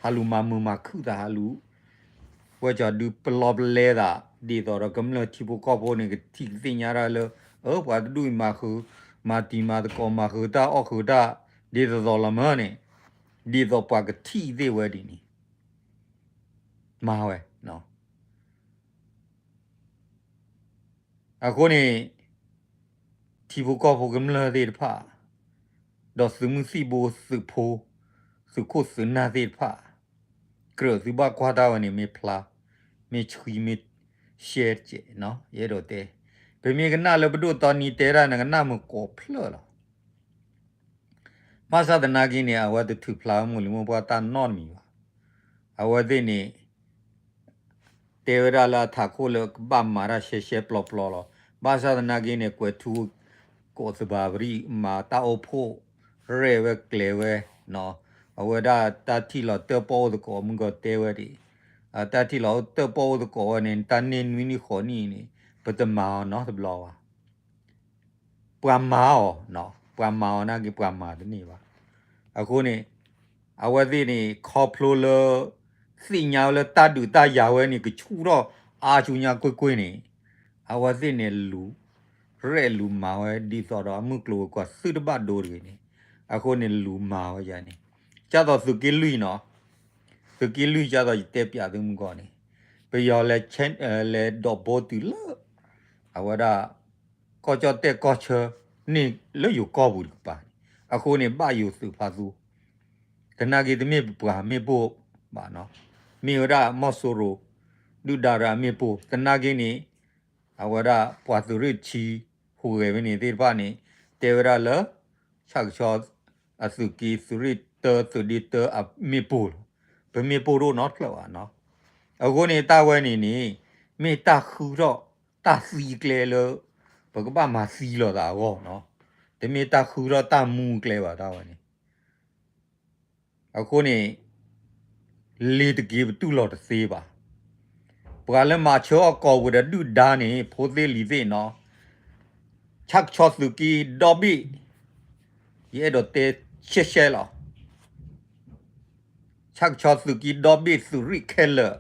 ဟးလူၤမၤမုာ်မၤခုၣ်သး ဟးလူၤ ဝဲကၠီဒုးပလီၢ်ပလဲသး ဒ်သိးဒီးကမျၢၢ်ထံဖိကီၢ်ဖိန့ၣ် ကထံၣ်ကသ့ၣ်ညါတၢ်လၢ အၢ ပှၤတဒူၣ်အံၤမၤဃုာ်, မၤတံၤမၤသကိး မၤဃုာ်တၢ်အီၣ်ဃုာ်တၢ် ဒ်သိးသိးလီၤမၢ်န့ၣ်, ဒ်သိးပှၤကထံၣ်သ့ၣ်ဝဲဒ်န့ၣ် မၤဝဲ. အဃိန့ၣ် ထံဖိကီၢ်ဖိကမျၢၢ်သ့ၣ်တဖၣ် ဒီးသုးမုၢ်သံၣ်ဘိသုးဖိ သုးခိၣ်သုးနၢ်သ့ၣ်တဖၣ် ကြၢးသုဘၣ်ကွၢ်တၢ်ဝဲန့ၣ် မ့ၢ်ဖျါ မ့ၢ်ဆှံမ့ၢ်ရှဲတကဲးနီၤ ယအဲၣ်ဒိးတဲ, ပမ့ၢ်ကနၣ်လၢပဒိၣ်တီနံၤတဲတၢ် နကနၣ်မုာ်ကိးဖျၢၣ်လီၤ. ဘၣ်ဆၣ်သနာ်က့န့ၣ် အဝဲတထုးဖျါမိၢ်လံၤမိၢ်ပှၢ်တၢ်နီတမံၤဘၣ်. အဝဲသ့ၣ်န့ၣ် တဲဝဲဒၣ်လၢအထးခိၣ်လၢကဘၣ်မၤတၢ်ရှဲရှဲပျီပျီလီၤ. ဘၣ်ဆၣ်သနာ်က့န့ၣ် ကွဲးထူကိးသဘၤပရံၣ် မၤတၢ်အိၣ်ဖှိၣ် ရဲၣ်ဝဲကျဲၤဝဲ, အဝဲဒၣ်တၢ်ထံၣ်လီၤတၢၣ်ပီၣ်အိၣ်သကိး မုၢ်ကီၢ်တဲဝဲဒၣ်, တၢ်ထံၣ်လီၤတၢၣ်ပီၣ်အိၣ်သကိးဝဲန့ၣ် တၢ်န့ၢ်နွံနံၣ်ဃိးနံၣ်န့ၣ် ပတမၤအီၤနီတဘျီဘၣ်. ပှၤမၤအီၤ, ပှၤမၤအီၤနာ်က့ ပှၤမၤတန့ၢ်ဘၣ်. အဃိန့ၣ် အဝဲသ့ၣ်န့ၣ် ခီဖျိလၢ သ့ၣ်ညါဝဲလၢတၢ်ဒုးတၢ်ယၤဝဲန့ၣ် ကဆူၣ်ထီၣ်အါဆူညါကွ့ၢ်ကွ့ၢ်န့ၣ်, အဝဲသ့ၣ်န့ၣ်လူၤ ရဲၣ်လူၤမၤဝဲဒ်သိးဒီးအမုၢ်ကျိၤဝဲၤကွာ်သုတဘၣ်ဒိတဂ့ၤန့ၣ်, အဃိန့ၣ်လူၤမၤဝဲယၤန့ၣ်, ကၢ်သိးသုးက့လွံၢ်နီၤ, သုးက့လွံၢ်ကၢ်သိးယတဲပျးသုမုၢ်ကီၢ်န့ၣ်, ပယီၤလဲၤ လဲၤဒိးဘိတုၤလၢ အဝဲဒၣ် ကီၢ်ကၠီၣ်တဲၣ်ကီၢ်ဆၢန့ၣ်လၢယိၤကီၢ်ပူၤတကပၤန့ၣ်, အဃိန့ၣ် ဘၣ်ယိၤသုးဖါသူ, သနာ်က့တမ့ၢ်ပှၤမ့ၣ်ပိၢ်ဘၣ်နီၤ, မ့ၢ်ဝဲဒၣ်မီၢ်စိရိၤ ဒုၣ်ဒါရၤအမ့ၣ်ပိၢ်, သနာ်က့န့ၣ် အဝဲဒၣ်ပှၤသုးရ့ၣ်ဆံ ဟူးဂဲၤဖဲန့ၣ်သ့ၣ်တဖၣ်န့ၣ် တဲဝဲဒၣ်လၢ ဆၣ်ကဆီ အသုးက့သုးရ့ၣ်တၢ သုးဒ့တၢအမ့ၣ်ပိၢ်လီၤ, ပမ့ၣ်ပိၢ်တအိၣ်နီတဖျၢၣ်ဘၣ်နီၤ, အဃိန့ၣ်တၢ်ဝဲန့ၣ်န့ၣ် မ့ၢ်တၢ်ဃုထီၣ်တၢ်သံကျဲလၢ ပကဘၣ်မၤသံလီၤသးအဂီၢ်နီၤ, တမ့ၢ်တၢ်ဃုထီၣ်တၢ်မူကျဲဘၣ်တၢ်ဝဲန့ၣ် အဃိန့ၣ် လ့ၤတက့ၤပတူၢ်လိာ်တသ့ဘၣ်. ပှၤလၢမၤဆၢအီၣ်ကိာ်ပူၤဒီးဒုၣ်ဒါန့ၣ် ဖိသ့ၣ်လံၤသ့ၣ်နီၤ, ဆၣ်ကဆီသုးက့ဒီဘ့ၣ်, ယအဲၣ်ဒိးတဲရှဲရှဲလီၤ, ဆၣ်ကဆီသုးက့ဒီဘ့ၣ်သုးရ့ၣ်ခဲလၢာ်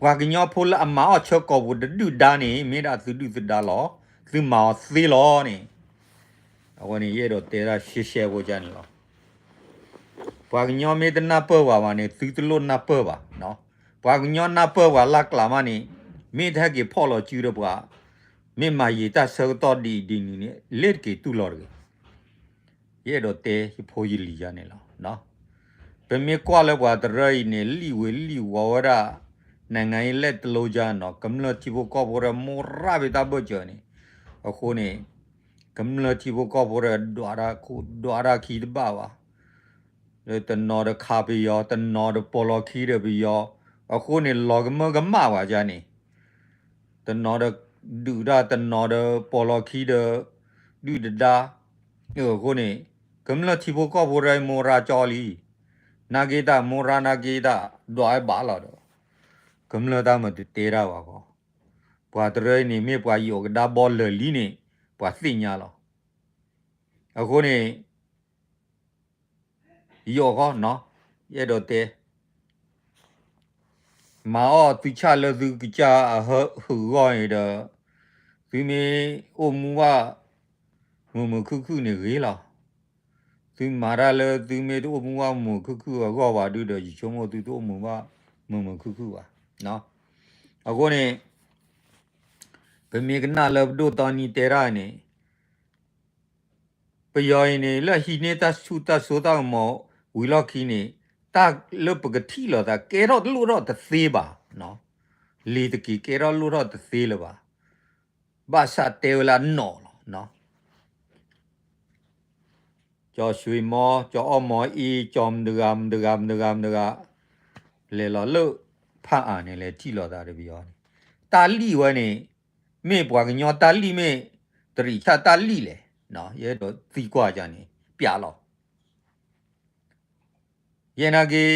ပှၤကညီဖိလၢအမၤအီၣ်ဆၢကိာ်ပူၤတဒုၣ်ဒါန့ၣ် မ့ၢ်ဒၣ်သုဒုၣ်သုဒါလီၤ, သုမၤအီၤသ့လီၤန့ၣ်, အဝဲန့ၣ်ယအဲၣ်ဒိးတဲဒၣ်ရှဲရှဲဖိကန့ၣ်လီၤ. ပှၤကညီမ့ၢ်တနၢ်ပၢၢ်ပှၤဘၣ်န့ၣ် သုတလိၣ်နၢ်ပၢၢ်ဘၣ်, ပှၤကညီနၢ်ပၢၢ်ပှၤလၢ်ကျးမးန့ၣ် မ့ၢ်တဟဲက့ၤဖီၣ်လီၤစုဒီးပှၤ, မ့ၢ်မၤယံာ်တၢ်ဆၢကတီၢ်ဒ်အံၤဒ်နုၤန့ၣ် လ့ၤတက့ၤတူၢ်လိာ်တဂ့ၤ. ယအဲၣ်ဒိးတဲယဖိယလံၤယၤန့ၣ်လီၤ. ပမ့ၢ်ကွၢ်လၢပှၤတရၢအံၤန့ၣ် လံၣ်ဝ့ၤလံၣ်ဝီၤဝဲဒၣ် နိုင်ငံရေးလက်တလုံးကျန်နီၤ, ကမျၢၢ်ထံဖိကီၢ်ဖိဒီး မိၢ်ရၣ်ဖဲတၢ်ဘၢၣ်စၢၤန့ၣ်, အဃိန့ၣ် ကမျၢၢ်ထံဖိကီၢ်ဖိဒီး ဒွးတၢ်ခိၣ်ဒွးတၢ်ခံတဘၣ်ဘၣ်, တနီၤဒီးခးပယီၤ တနီၤဒီးပိာ်လီၤခံဒီးပယီၤ, အဃိန့ၣ် လီၤကမၢကမၣ်ဝဲဒၣ်န့ၣ် တနီၤဒီးဒုးတၢ် တနီၤဒီးပိာ်လီၤခံဒီး ဒုၣ်ဒါ, အဃိန့ၣ် ကမျၢၢ်ထံဖိကီၢ်ဖိဒီး မိၢ်ရၣ်ကၠီလံ, နာ်က့တၢ် မိၢ်ရၣ်နာ်က့တၢ် ဒွးဝဲဘၣ်လီၤဒီး ကမျၢၢ်တၢ်မၤတတဲတၢ်ဘၣ်ဃီ, ပှၤတရၢအံၤန့ၣ် မ့ၢ်ပှၤယိးကဒါဘီလၢာ်လံန့ၣ် ပှၤသ့ၣ်ညါလီၤ. အဃိန့ၣ် ယိးဃီနီၤ, ယအဲၣ်ဒိးတဲ မၤအီၣ်သုဆၣ်လၢသုကစၢ်အဟၢဟုးဂီၢ်န့ၣ်ဒီး သုမ့ၢ်အိၣ်မူဘၣ် မုာ်မုာ်ခုၣ်ခုၣ်န့ၣ်ဂ့ၤလီၤ. သုမၤတၢ်လၢသုမ့ၢ်တအိၣ်မူဘၣ်မုာ်မုာ်ခုၣ်ခုၣ်အဂီၢ်ဘၣ်ဒုဒီး ယဆိကမိၣ်သုတအိၣ်မူဘၣ် မုာ်မုာ်ခုၣ်ခုၣ်ဘၣ်. အဃိန့ၣ် ပမ့ၢ်ကနၣ်လၢပဒိၣ်တီနံၤတဲတၢ်န့ၣ် ပယီၤအံၤန့ၣ် လၢဟံးန့ၢ်တၢ်ဆူၣ်တၢ်စိတၢ်ကမီၤဝံၤလီၢ်ခံန့ၣ် တၢ်လၢပကထံၣ်လိာ်သးကဲထီၣ်လိၣ်ထီၣ်တသ့ဘၣ်. လ့ၤတက့ၤကဲထီၣ်လိၣ်ထီၣ်တသ့လၢၤဘၣ်. ဘၣ်ဆၣ်တဲဝဲလၢအနီၢ်လီၤ. ကၠီဆွ့မီ ကၠီအီၣ်မီအ့ ကၠီမတဂၤမတဂၤမတဂၤမတဂၤ လဲၤလီၤလၢဖၣ်အၣ်န့ၣ် လဲၤထံၣ်လိာ်သးဒီးပယီၤန့ၣ် တၢ်လံၣ်ဝဲန့ၣ် မ့ၢ်ပှၤကညီတၢ်လံၣ်မ့ၢ်တရံးဆၣ်တၢ်လံၣ်လဲၣ်. ယအဲၣ်ဒိးသံကွၢ်ယၤန့ၣ် ပျးလီၤ. ယဲနာ်က့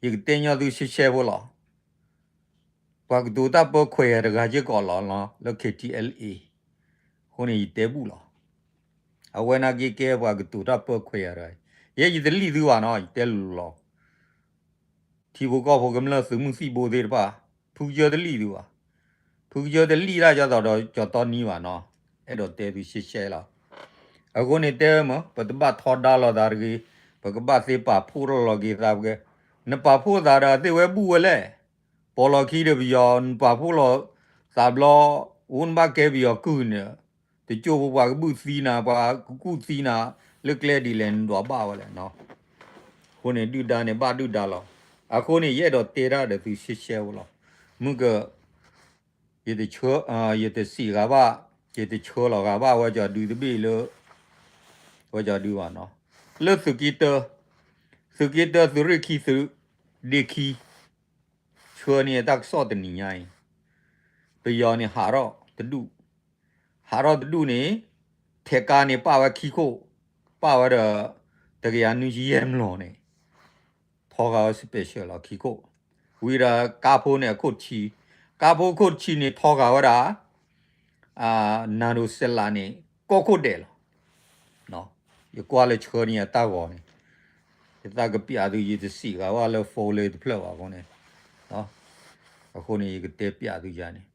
ယကတဲညီသုရှဲရှဲဖိလီၤ. ပှၤကတိၤတၢ်ပၢခွဲးယာ်တဂၤက့ၢ်ကီးလီၤလီၤ လၢ K T L A အဃိန့ၣ် ယတဲဘူၣ်လီၤ. အဝဲနာ်က့ကဲပှၤကတိၤတၢ်ပၢခွဲးယာ်တဂၤ, ယဲယတလံၣ်သုဘၣ်နီၤ ယတဲလိၤလိၤလီၤ. ထံဖိကီၢ်ဖိကမျၢၢ်သုးမုၢ်သံၣ်ဘိသ့ၣ်တဖၣ် ဖုကစၢၢ်တလံၣ်သုဘၣ်. ဖုကစၢၢ်တလံၣ်တၢ်ကၠီသီဒီးကၠီတီနံဘၣ်နီၤ, အဲၣ်ဒိးတဲသုရှဲရှဲလီၤ. အဃိန့ၣ်တဲမ့ၢ် ပတဘၣ်ထီဒါလိာ်သးတဂ့ၤ, ပကဘၣ်သ့ပာ်ဖှိၣ်ထီၣ်လီၤက့ၤသးပှဲၤ, နပာ်ဖှိၣ်သးဒီးသ့ၣ်ဝဲဘူၣ်ဝဲလဲၣ်. ပိာ်လီၤခံဒီးပယီၤ နပာ်ဖှိၣ်လိာ်သးဘျီ, အိၣ်နဘၣ်ကဲပယီၤကုၢ်န့ၣ်, တကၠိဖိပှၤကဘုၣ်သံနၤ ပှၤကကူၣ်သံနၤ, လၢကျဲဒ်လဲၣ်နဒွးဘၣ်ဝဲလဲၣ်နီၤ. အဃိန့ၣ်ဒုၣ်ဒါန့ၣ်ဘၣ်ဒုၣ်ဒါလီၤ. အဃိန့ၣ် ယအဲၣ်ဒိးတဲတၢ်ဒီးသုရှဲရှဲဖိလီၤ. မုၢ်က ယတဆှၢ, ယတစံးဂၤဘၣ်, ယတဆှၢလီၤဂၤဘၣ်ဝဲကၠီဒုတဘ့ၣ်လၢ ဝဲကၠီဒုဘၣ်နီၤ, လၢသုးက့တၢ, သုးက့တၢ သုးရ့ၣ်ခံ သုးဒ့ခံ ဆှၢန့ၢ်တၢ်ကစီၣ်တနံၤညါအံၤ, ပယီၤန့ၣ်ဟးထီၣ်တဒူၣ်, ဟးထီၣ်တဒူၣ်န့ၣ်, ထဲးကါန့ၣ်ပာ်ဝဲခံခိၣ်, ပာ်ဝဲဒီး တကယၤနွံဆံယဲၢ်မျိာ်န့ၣ် ထီဂာ်ဝဲ special လီၤခံခိၣ်, ဝံၤဒီးကါဖိန့ၣ်အခိၣ်တဆံ, ကါဖိခိၣ်တဆံန့ၣ် ထီဂာ်ဝဲဒၣ် နၤဒိးစဲးလးန့ၣ် ကီၢ်ခိၣ်ဒဲးလီၤ. ယကွၢ်လၢဆှၢန့ၢ်အတၢ်ဂီၤန့ၣ်, ယသးကပျးသု ယတစံးဂၤဘၣ်လၢ phone လၢတဖျၢၣ်ဘၣ်အဃိန့ၣ်, အဃိန့ၣ် ယကတဲပျးသုယၤန့ၣ်,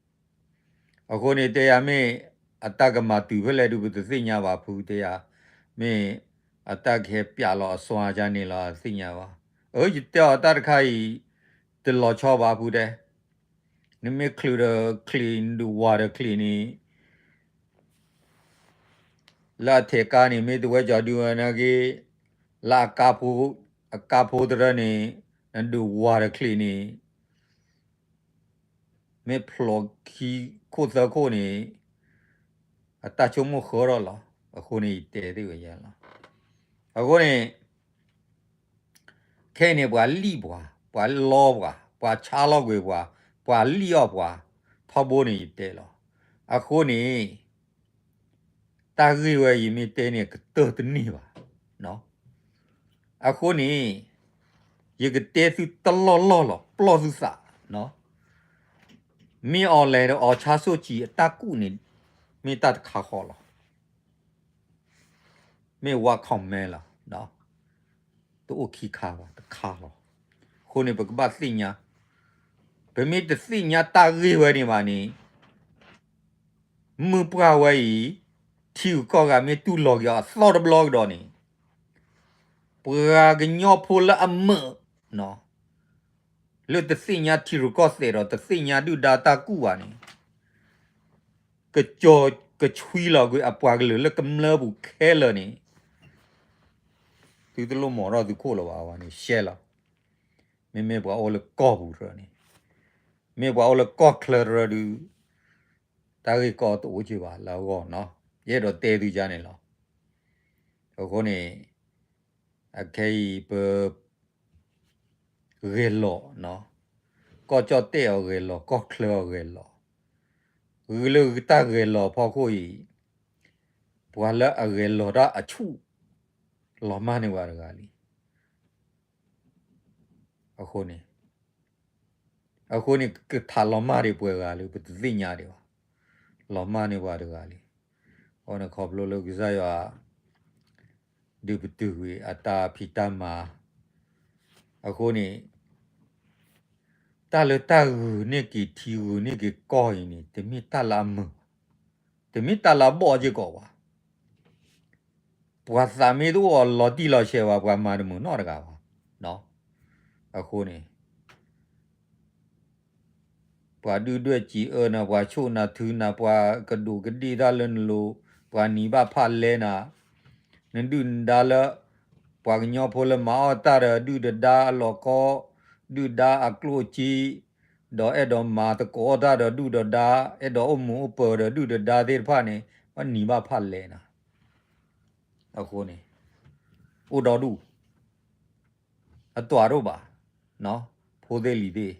အဃိန့ၣ်တဲယၤမ့ၢ် အတၢ်ကမၤတုၤဖဲလဲၣ်ဒုး ပတသ့ၣ်ညါဘၣ်ဖုတဲယၤ, မ့ၢ်အတၢ်ကဟဲပျးလီၤအစွါယၤန့ၣ်လီၤ သ့ၣ်ညါဘၣ်. အၢ ယတဲအီၤတၢ်တခါအံၤ တလီၤဆီဘၣ်ဖုတဲ, နမ့ၢ်ချုးဒီးချံး နဒုးဝၤဒီးချံးန့ၣ် လၢအထဲးကါန့ၣ် မ့ၢ်တဝဲကၠီဒုဝဲနာ်က့, လၢအကါဖိ, အကါဖိတရၢန့ၣ် နဒုးဝၤဒီးချံးန့ၣ် မ့ၢ်ဖျိးခံခိၣ်သၢခိၣ်န့ၣ် အတၢ်ဆိကမိၣ်ဃၢထီၣ်လီၤ. အဃိန့ၣ် ယတဲသ့ၣ်ဝဲယဲလီၤ. အဃိန့ၣ် ခဲအံၤန့ၣ် ပှၤလံၣ်ပှၤ, ပှၤလီပှၤ, ပှၤဆါလီၤကွံာ်ပှၤ, ပှၤလံၣ်အီၣ်ပှၤ, ထီဘိန့ၣ်ယတဲလီၤ. အဃိန့ၣ် တၢ်ဂ့ၢ်ဝဲယမ့ၢ်တဲန့ၣ် ကတၢၢ်တန့ၢ်ဘၣ်. အဃိန့ၣ် ယကတဲသုတလီၢ်လီၢ်လီၤ ပျီၢ်သုသး, မ့ၢ်အီၤလဲၣ်ဒီး အီၤဆါဆိၣ်ကံအတၢ်ကူၣ်န့ၣ် မ့ၢ်တၢ်တခါဃီလီၤ. မ့ၢ်ဝါ comment လီၤ. တအိၣ်ခံခါဘၣ် တခါလီၤ. အဃိန့ၣ် ပကဘၣ်သ့ၣ်ညါ, ပမ့ၢ်တသ့ၣ်ညါတၢ်ဂ့ၢ်ဝဲန့ၣ်ဘၣ်န့ၣ် မုၢ်ပှၢ်ဝဲအံၤ ထံဂုၤကီၢ်ဂၤမ့ၢ်တူၢ်လိာ်က့ၤအီၤအသီတဘျီကဒီးန့ၣ် ပှၤကညီဖိလၢအမုာ် လၢတသ့ၣ်ညါထံရူၢ်ကီၢ်သဲးဒီး တသ့ၣ်ညါဒုၣ်ဒါတၢ်ကူၣ်ဘၣ်န့ၣ် ကကၠီၤကဆွံလီၤကွံာ်အပှၤကလုာ်လၢကမျၢၢ်ပူၤခဲလၢာ်န့ၣ် သုတလိၣ်မိာ်ထီၣ်သုခိၣ်လၢၤဘၣ် အဝဲန့ၣ်ရှဲလီၤ. မ့မ့ၢ်ပှၤအိၣ်လၢကီၢ်ပူၤတရၢန့ၣ်, မ့ၢ်ပှၤအိၣ်လၢကီၢ်ချၢတရၢဒုး တၢ်ဂ့ၢ်ကီတအိၣ်က့ဘၣ်လၢအဂီၢ်နီၤ, ယအဲၣ်ဒိးတဲသုယါန့ၣ်လီၤ. အဃိန့ၣ် အခဲအံၤပ ဂဲၤလီၤ, ကီၢ်ကၠီၣ်တဲၣ်အဂဲၤလီၤ, ကီၢ်ချၢအဂဲၤလီၤ, ဂုာ်လၢတၢ်ဂဲၤလီၤဖီခိၣ်အံၤ, ပှၤလၢအဂဲၤလီၤတၢ်အဆူၣ် လီၤမၢ်န့ၢ်ပှၤတဂၤလံ. အဃိန့ၣ်, အဃိန့ၣ် ကထးလီၤမၢ်ဒံးပှဲၤဂၤလၢ ပတသ့ၣ်ညါဒံးဘၣ်, လီၤမၢ်န့ၢ်ပှၤတဂၤလံ. အဃိန့ၣ်ခီဖျိလၢကစၢ်ယွၤ ဒုးပတုာ်ကွံာ်အတၢ်ဖံးတၢ်မၤ, အဃိန့ၣ် တၢ်လၢတၢ်ဂုာ်န့ၢ်က့ၤထံဂုာ်န့ၢ်က့ၤကီၢ်အံၤန့ၣ် တမ့ၢ်တၢ်လၢအမုာ်ဘၣ်, တမ့ၢ်တၢ်လၢအဘီၣ်စ့ၢ်ကီးဘၣ်. ပှၤသးမ့ၢ်တအိၣ်အီၤလီၤတံၢ်လီၤဆဲးဘၣ် ပှၤမၤတမုာ်နီတဂၤဘၣ်. အဃိန့ၣ် ပှၤဒုၣ်ဒွဲၣ်စံးအၢနၤ, ပှၤဆိၣ်နၤထုနၤ, ပှၤကဒူးကဒ့ၣ်တၢ်လၢနလိၤ, ပှၤနံၤဘၣ်ဖၣ်လဲနၤ, နဒုၣ်နဒါလၢ ပှၤကညီဖိလၢမၤအီၣ်တၢ်ဒီးဒုၣ်ဒါအလီၢ်ကီ, ဒုၣ်ဒါအကျိၣ်အစ့, ဒီးအဲၣ်ဒိးမၤသကိးတၢ်ဒီးဒုၣ်ဒီးဒါ, အဲၣ်ဒိးအိၣ်မုာ်အိၣ်ပၢၤဒီးဒုၣ်ဒီးဒါသ့ၣ်တဖၣ်န့ၣ် ပှၤနံၤဘၣ်ဖၣ်လဲနၤ. အဃိန့ၣ် အိၣ်ဒီဒူၣ် အတွၤဒိၣ်ဘၣ်, ဖိသ့ၣ်လံၤသ့ၣ် သ့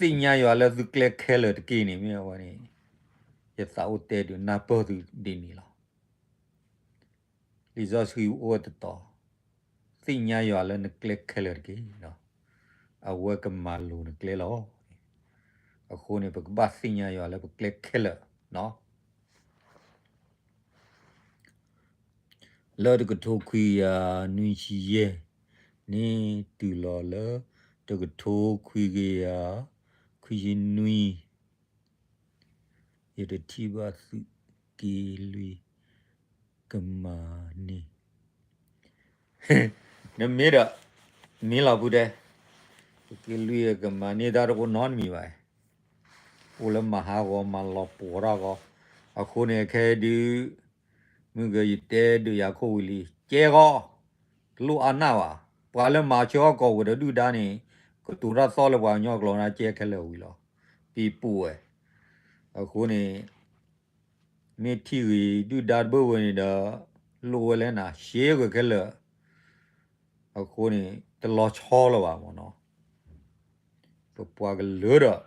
ၣ်ညါယွၤလၢသုကျဲခဲလၢာ်တက့ၢ်န့ၣ် မ့ၢ်အဝဲန့ၣ် ယသးအိၣ်တဲဒုးနၢ်ပၢၢ်သုဒ်န့ၣ်လီၤ. လံာ်စီဆှံအိၣ်ဝဲတတီၤ, သ့ၣ်ညါယွၤလၢနကျဲခဲလၢာ်တက့ၢ်. အဝဲကမၤလိၤနကျဲလီၤ. အဃိန့ၣ် ပကဘၣ်သ့ၣ်ညါယွၤလၢပကျဲခဲလၢာ်. လၢတကထိခွံကယၤနွံဆံယဲၢ်န့ၣ် တုၤလီၤလၢ တကထိခွံကယၤခွံဆံနွံ ယတထံၣ်ဘၣ်သုးက့လွံၢ်ကမၤန့ၢ်, နမ့ၢ်ဒီး မ့ၢ်လီၤဖုတဲ, သုးက့လွံၢ်ကမၤန့ၢ်တၢ်တအိၣ်နီတမံၤဘၣ်. အိၣ်လၢမၤဟးဂီၤမၤလီၤပှီၢ်ထီၣ်ဂီၤ, အဃိန့ၣ်ခဲအံၤဒုး မုၢ်ကယတဲဒုးယၤခိၣ်ဝံၤလံ, ကဲဂီၤ, တလိၣ်အါနၢ်ဘၣ်. ပှၤလၢမၤဆၢအီၣ်ကီးဝဲဒီးဒုၣ်ဒါန့ၣ် ကတိၤတၢ်သီၣ်လၢပှၤကညီကျိာ်န့ၣ် ကဲခဲလၢာ်ဝံၤလီၤ. ပံၤပူၤဝဲ, အဃိန့ၣ် မ့ၢ်ထံၣ်ဂ့ၤဒုၣ်ဒါတဘၣ်ဝဲန့ၣ်ဒီး လိၣ်ဝဲလဲၣ်နၤ ရှဲဂ့ၤခဲလၢာ်. အဃိန့ၣ် တလီၤဆီလၢၤဘၣ်မ့ၢ်နီၤ. ပပှၤကလုာ်ဒီး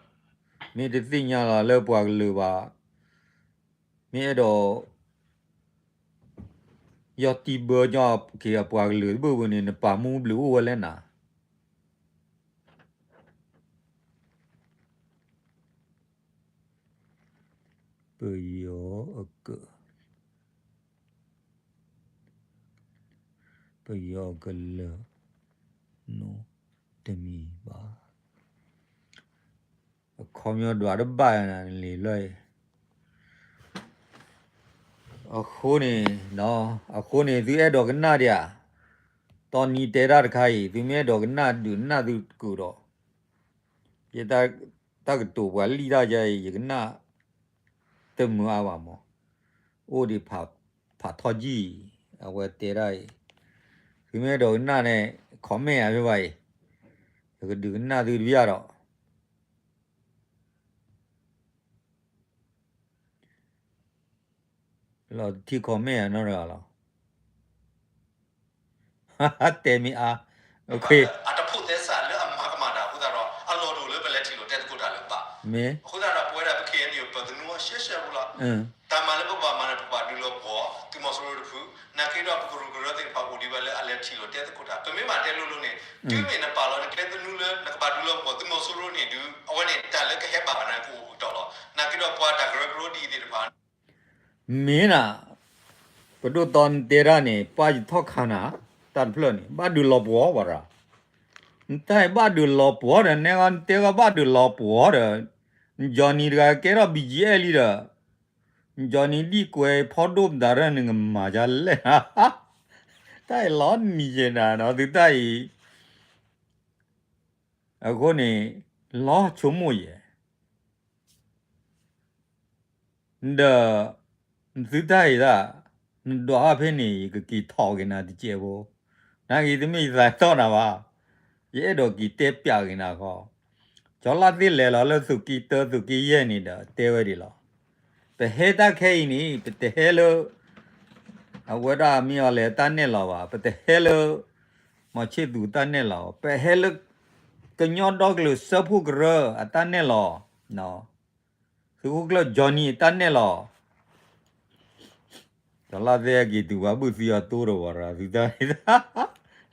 မ့ၢ်တသ့ၣ်ညါလီၤလၢပှၤကလုာ်ဘၣ်, မ့ၢ်အဲၣ်ဒိး ယီၢ်တံၢ်ဘၢညီက့ၤအပှၤကလုာ်တဘၣ်ဝဲန့ၣ် နပာ်မူဘျုးအိၣ်ဝဲလဲၣ်နၤ. ပယီၤအက, ပယီၤကလုာ်နီတမံၤဘၣ်. အခီပညီဒွးတဘၣ်နၤလံလီၤ. အဃိန့ၣ်, အဃိန့ၣ် သုအဲၣ်ဒိးကနၣ်ဒံးဧါ, တီနံၤတဲတၢ်တခါအံၤ သုမ့ၢ်အဲၣ်ဒိးကနၣ်ဒုးနၢ်သုကၢၤဒီး, ယတၢ်ကတိၤပှၤလံၣ်တၢ်ယါအံၤ ယကနၣ်တမုာ်အါဘၣ်မး, အိၣ်ဒံးဖးထီၣ်ကံၢ်, အဝဲတဲတၢ်အံၤ, သုမ့ၢ်အဲၣ်ဒိးကနၣ်န့ၣ် comment အဖဲဘၣ်အံၤ, ယကဒုးကနၣ်သုတဘၣ်ဒီး လီၤတထံၣ် comment အနီတဂၤလီၤ. တဲမ့ၢ်အါ, အတဖိးသဲစးလၢအမၤကမၣ်တၢ်အဃိသတးဒီး အလီၢ်တအိၣ်လၢပလဲၤထံၣ်လိာ်တဲသကိးတၢ်လၢၤဘၣ်. မ့ၢ်အဃိသတးဒီး ပဝဲဒၣ်ပ ခ့ၣ်အဲၣ်ယူၣ် ပသနူအီၤရှဲရှဲဖိလီၤ. တၢ်မၤလၢပဘၣ်မၤန့ၣ် ပပှၤဒုးလီၤပှီၢ် သုးမီၤစိရိၤတဖု, နာ်က့ဒီးပကရူၢ်ကရၢသ့ၣ်တဖၣ်အိၣ်ဒံးဝဲလၢအလဲၤထံၣ်လိာ်တဲသကိးတၢ်. ပမ့ၢ်ဘၣ်တဲလိၤလိၤန့ၣ် တုၤမ့ၢ်နပာ်လီၤနကျဲသနူလၢနကဘၣ်ဒုးလီၤပှီၢ်သုးမီၤစိရိၤန့ၣ်ဒုး အဝဲန့ၣ်တၢ်လၢကဟဲဘၣ်နၤကအိၣ်ပူၤတီၤလီၤ. နာ်က့ဒီးပှၤတၢ်ကရၢကရိဒ်အံၤသ့ၣ်တဖၣ် မ့ၢ်နၤ, ပဒိၣ်တီနတဲတၢ်န့ၣ် ပၢ်ယထီၣ်ခါနၤ, တၢ်တဖျၢၣ်န့ၣ် ဘၣ်ဒုးလီၤပှီၢ်ဘၣ်ရၤ, နတၢ်အံၤဘၣ်ဒုးလီၤပှီၢ်ဒီး နဲဂီၢ်နတဲဂီၢ်ဘၣ်ဒုးလီၤပှီၢ်ဒီး, Johnny တဂၤကဲထီၣ် ဘီၣ်ကၠံအဲၣ် လံဒီး, Johnny ဒံၣ်ကွဲးဖီဒိၣ်မတၤရၢၢ် နကမၤဒ်လဲၣ်, တၢ်အံၤလီၤနံၤယဲနၤနီၤ သုတၢ်အံၤ, အဃိန့ၣ် လီၤဆိကမိၣ်ယဲ ဒီး သုတၢ်အံၤဒၣ်, နဒွးအီၤဖဲန့ၣ် ယကက့ၤထီၣ်က့ၤနၤတစဲးဖိ, နာ်က့ တမ့ၢ်ယသးတီၢ်နၤဘၣ်, ယအဲၣ်ဒိးက့ၤတဲပျးက့ၤနၤဃီ, ကၠီလၢ်သ့ၣ်လဲၤလီၤလၢသုးက့တၢသုးက့ယဲၢ်န့ၣ်ဒီး တဲဝဲဒ်လီၤ, ပဟဲတၢ်ခဲအံၤန့ၣ် ပတဟဲလၢ အဝဲဒၣ်မ့ၢ်အီၤလဲၣ်တၢ်နဲၣ်လီၤဘၣ်, ပတဟဲလၢ မီၤဆ့ၣ်သူးတၢ်နဲၣ်လီၤ, ပဟဲလၢ ကညီဒီကလုာ်စၢဖှိၣ်ကရၢအတၢ်နဲၣ်လီၤ, သုးခိၣ်ကျၢၢ် Johnny အတၢ်နဲၣ်လီၤ, ကၠီလၢ်သ့ၣ်က့ၤတုၤပှၤဘုၣ်သံအီၤတိၢ်တဝီၤရၤ သုတၢ် လီၤ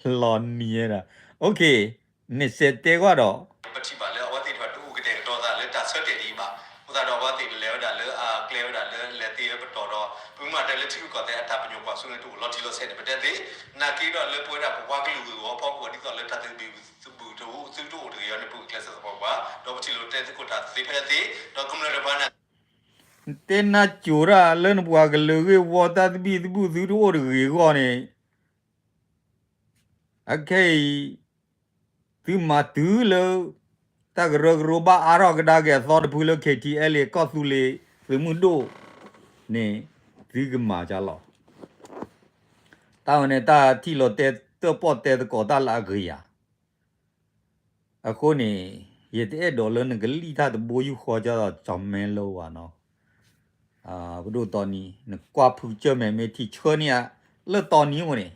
နံၤယဲဒၣ်, OK, နစဲးတဲကွၢ်ဒီး ပထံၣ်ဘၣ်လၢအဝဲသ့ၣ်တဖၣ်တအိၣ်ကတဲာ်ကတီၤသးလၢတၢ်ဆၢတဲာ်ဒ်အံၤဘၣ်, အဃိသတးဒီးအဝဲသ့ၣ်လဲၤဝဲဒၣ်လၢအကျဲဝဲဒၣ်လၢလဲၤသ့ဝဲပတီၢ်ဒီး ပမ့ၢ်တဲလၢထံဂုၤကီၢ်သဲးအတၢ်ပညိၣ်ကွၢ်စိန့ၣ် တအိၣ်လီၤတံၢ်လီၤဆဲးန့ၣ် ပတဲသ့, နာ်က့ဒီးလၢပဝဲဒၣ်ပပှၤကလုာ်ဂ့ၢ်ဝီအဖီခိၣ် ဒ်သိးလၢတၢ်သဘံၣ်သဘုၣ်တအိၣ် သုတအိၣ်တဂ့ၤအံၤန့ၣ် ပဂုာ်ကျဲးစၢးသပှၢ်ပှၢ်, ဒီးပထံၣ်လိာ်တဲသကိးတၢ်သ့ဖဲသ့, ဒီးကမျၢၢ်တဖၣ်န့ၣ် နတဲနၢ်ကိၤတၢ်လၢနပှၤကလုာ်ဂ့ၢ်ဝီတၢ်သဘံၣ်သဘုၣ်သုတအိၣ်တဂ့ၤအဂီၢ်န့ၣ် အခဲအံၤ သုမၤတုၤလၢ တၢ်ကရၢကရိဘၣ်အါထီၣ်ကဒါက့ၤအသီတဖုလၢ KTLA ကီၢ်သူလ့ၤသုးမုၢ်ဒိၣ်န့ၣ် သုကမၤကလီၤ. တၢ်ဝဲန့ၣ် တၢ်ထံၣ်လီၤတဲတၢၣ်ပီၣ်တဲသကိးတၢ်လၢအဂ့ၤဧါ. အဃိန့ၣ် ယတအဲၣ်ဒိးလၢနကလံၣ်တၢ်တဘိယူၢ်ဃီကၢ်ဒီးကၠီမဲလိဝဲနီၤ. ပဒိၣ်တီနံၤ နကွၢ်ဖုကစၢၢ်မဲာ်မ့ၢ်ထံၣ်ဆှၢန့ၢ်ဧါ, လၢတီနံၤအိၣ်န့ၣ်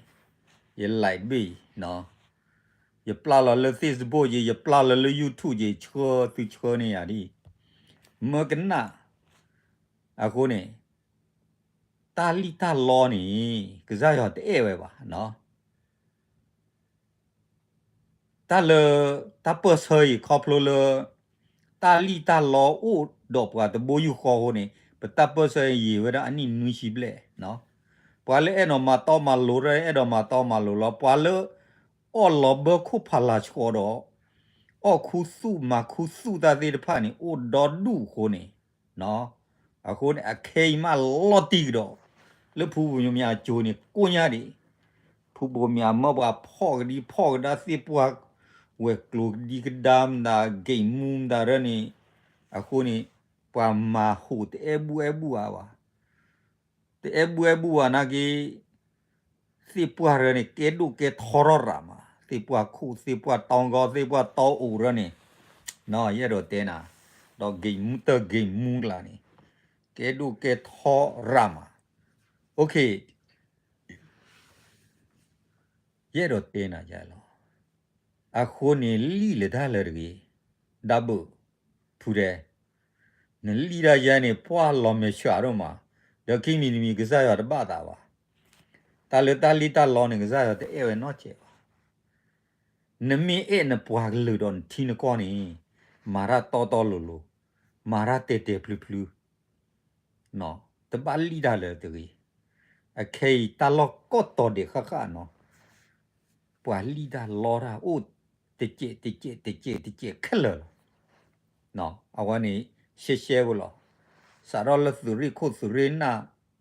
ယ like တဘ့ၣ်အံၤနီၤ. ယပျၢ်လီၤလၢ Facebook ယံၤ, ယပျၢ်လီၤလၢ YouTube ယံၤ, ဆှၢသုဆှၢန့ၢ်ယၤဒ်အံၤ, မၢကနၣ်. အဃိန့ၣ် တၢ်လံၣ်တၢ်လီန့ၣ် ကစၢ်ယွၤတအဲၣ်ဝဲဘၣ်. တၢ်လၢ တၢ်ပၢၢ်ဆၢအံၤ ခီဖျိလၢ တၢ်လံၣ်တၢ်လီအိၣ်ဒီးပှၤတဘိယူၢ်ဃီအဃိန့ၣ် ပတၢ်ပၢၢ်ဆၢယံာ်ဝဲဒၣ်အနံၣ်နွံဆံဘျဲၣ်. ပှၤလၢအဲၣ်ဒိးမၤတီမၤလိတၢ် အဲၣ်ဒိးမၤတီမၤလိလီၤ. ပှၤလၢ အီၣ်လီၤဘၢခိၣ်ဖးလၤဆှီဒီး အီၣ်ခူသူၣ်မၤခူသူၣ်တၢ်သ့ၣ်တဖၣ်န့ၣ် အိၣ်ဒီဒူၣ်အဃိန့ၣ် အဃိန့ၣ် အခဲအံၤမးလီၤတံၢ်ကဒီး လၢဖုဘိမၠိမၠးအကၠိန့ၣ် ကိညါဒံး ဖုဘိမၠိမၢပှၤဖီၣ်ကဒံဖီၣ်ကဒါသ့ၣ်ပှၢ် ဝဲၤကျိၤကဒံကဒါမတၤ ဂိၣ်မူမတၤရၢန့ၣ် အဃိန့ၣ် ပှၤမၤဟူးတအဲၣ်ဘူၣ်အဲၣ်ဘူၣ်အါဘၣ် တအဲၣ်ဘူၣ်အဲၣ်ဘူၣ်ဘၣ်နာ်က့ သ့ၣ်ပှၢ်ရၢန့ၣ် ကဲဒိၣ်ကဲထီထီၣ်ရၣ်မး သ့ၣ်ပှၢ်ခိၣ် သ့ၣ်ပှၢ်တီကီ သ့ၣ်ပှၢ်တီအိၣ်ရၢန့ၣ် ယအဲၣ်ဒိးတဲနၤ ဒီးဂ့ၤမူတၢ်ဂ့ၤမူကျါန့ၣ် ကဲဒိၣ်ကဲထီရၣ်မး ယအဲၣ်ဒိးတဲနၤယလီၤ. အဃိန့ၣ်လံၣ်လၢတၢ်လၢတဂ့ၤ ဒၣ်ဘုၣ်ဖုဒဲး နလံၣ်တၢ်ယဲန့ၣ် ပှၢ်လီၤမဲာ်ဆှးဒိၣ်မး ဒီးခံမံၤတမံၤကစၢ်ယွၤတဘၣ်သးဘၣ်. တၢ်လၢတၢ်လံၣ်တၢ်လီန့ၣ် ကစၢ်ယွၤတအဲၣ်ဝဲနီတစဲးဘၣ်. နမ့ၢ်အဲၣ်နပှၤကလုာ်ဒီးနထံနကီၢ်န့ၣ် မၤတၢ်တီတီလိၤလိၤ မၤတၢ်တဲာ်တဲာ်ဖျုဖျု တဘၣ်လံၣ်တၢ်လၢတဂ့ၤ. အခဲအံၤတၢ်လီၢ်ကိးတီၤဒဲးဃၣ်ဃၣ်နီၤ ပှၤလံၣ်တၢ်လီတၢ်အိၣ်တစဲးတစဲးတစဲးတစဲးခဲလၢာ်လီၤ. အဝဲန့ၣ် ရှဲရှဲဖိလီၤ. စးထီၣ်လၢသုးရ့ၣ်ခိၣ်သုးရ့ၣ်နၢ်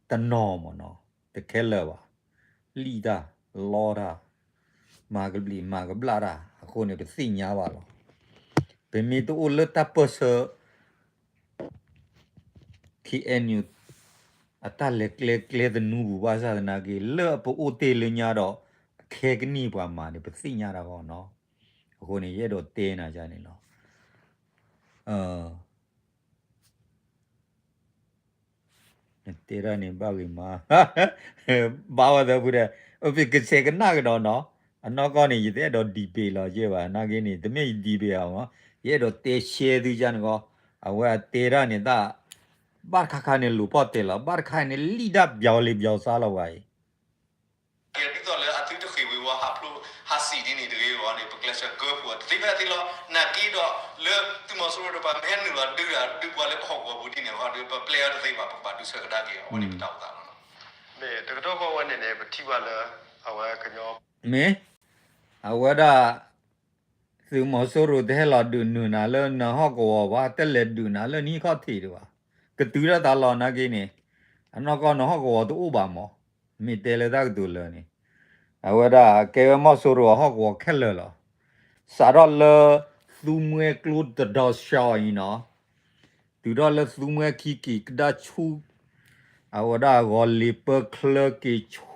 တနီၤမ့ၢ်နီၤ တခဲလၢာ်ဘၣ်. လံၣ်တၢ်လီတၢ် မၤကဘျံးမၤကဘျၣ်တၢ် အဃိန့ၣ် ပသ့ၣ်ညါဘၣ်လီၤ. ပမ့ၢ်တအိၣ်လၢတၢ်ပၢၢ်ဆၢ ခ့ၣ်အဲၣ်ယူၣ် အတၢ်လဲၤကျဲကျဲသနူပူၤဘၣ်ဆၣ်သနာ်က့ လၢပအိၣ်တ့ၢ်လၢညါဒီး အခဲကနံၣ်ပှၤမၤန့ၣ် ပသ့ၣ်ညါတၢ်ဂီၢ်နီၤ. အဃိန့ၣ် ယအဲၣ်ဒိးတဲနၤယၤန့ၣ်လီၤ. နတဲတၢ်န့ၣ်ဘၣ်ဂ့ၤမး, ဘၣ်ဝဲသၢဖုဒဲး, ပကဆဲးကနၣ်ကဒီးနီၤ, အနီၢ်ကီၢ်န့ၣ် ယတအဲၣ်ဒိး debate လီၤယဲၢ်ဘၣ်, နာ်က့န့ၣ် တမ့ၢ်ယ debate အီၤမး, ယအဲၣ်ဒိးတဲရှဲသုကၢ်န့ၣ်ကီး, အဝဲအတဲတၢ်န့ၣ်တၢ်, ဘၣ်တခါခါန့ၣ်လူၤဖီၣ်တဲာ်လီၤ, ဘၣ်တခါန့ၣ် လံၣ်တၢ်ပျီလံပျီဆါလီၤဝဲအံၤ ဒ်သိးလၢအသုတဃ့ၢ်ဝံၤဝဲ ဟးဖျိဟးစံၣ်ဒ်န့ၣ်တဂ့ၤအဂီၢ်န့ၣ် ပကျဲးစၢးကၢဖှိၣ်အီၤ တသ့ဖဲအသ့လီၤ. နာ်က့ဒီး လၢသုးမီၤစိရိၤဒီး ပှၤမ့ၢ်ဟဲနုာ်လီၤဒုးဒီး ဒုးပှၤလၢပဟီၣ်ကဝီၤပူၤဒ်န့ၣ်အဂီၢ်ဒီး ပပျဲအီၤတသ့ဘၣ်, ပကဘၣ်ဒုးဆၢကဒါက့ၤအီၤ, အဝဲန့ၣ်ပတၢ်အိၣ်သးလီၤ. မ့ၢ်တကတီၢ်ဃီဝဲန့ၣ်န့ၣ် ပထံၣ်ဘၣ်လၢ အဝဲကညီ မ့ၢ် အဝဲဒၣ် သုးမီၤစိရိၤတဟဲလီၤဒုးနုာ်နၤလၢနဟီၣ်ကဝီၤဘၣ်, တလဲၤဒုးနၤလၢနဟံၣ်ခီၣ်ထံးဒံးဘၣ်, ကတုၤဒၣ်တၢ်လီၤနာ်က့န့ၣ်, အနီၢ်ကီၢ်နဟီၣ်ကဝီၤတအိၣ်ဘၣ်မး, မ့ၢ်တဲလၢတၢ်ကတိၤလၢာ်န့ၣ်, အဝဲဒၣ်ကဲဝဲမီၤစိရိၤအဟီၣ်ကဝီၤခဲလၢာ်လီၤ. စးထီၣ်လၢ သူမှဲကျိတဒီးစှၤအံၤနီၤ, တုၤထီၣ်လၢသူမှဲခံက့ၤကဒါဆူ အဝဲဒၣ်ဂီၤလ့ၤပၢချၢက့ၤဆူ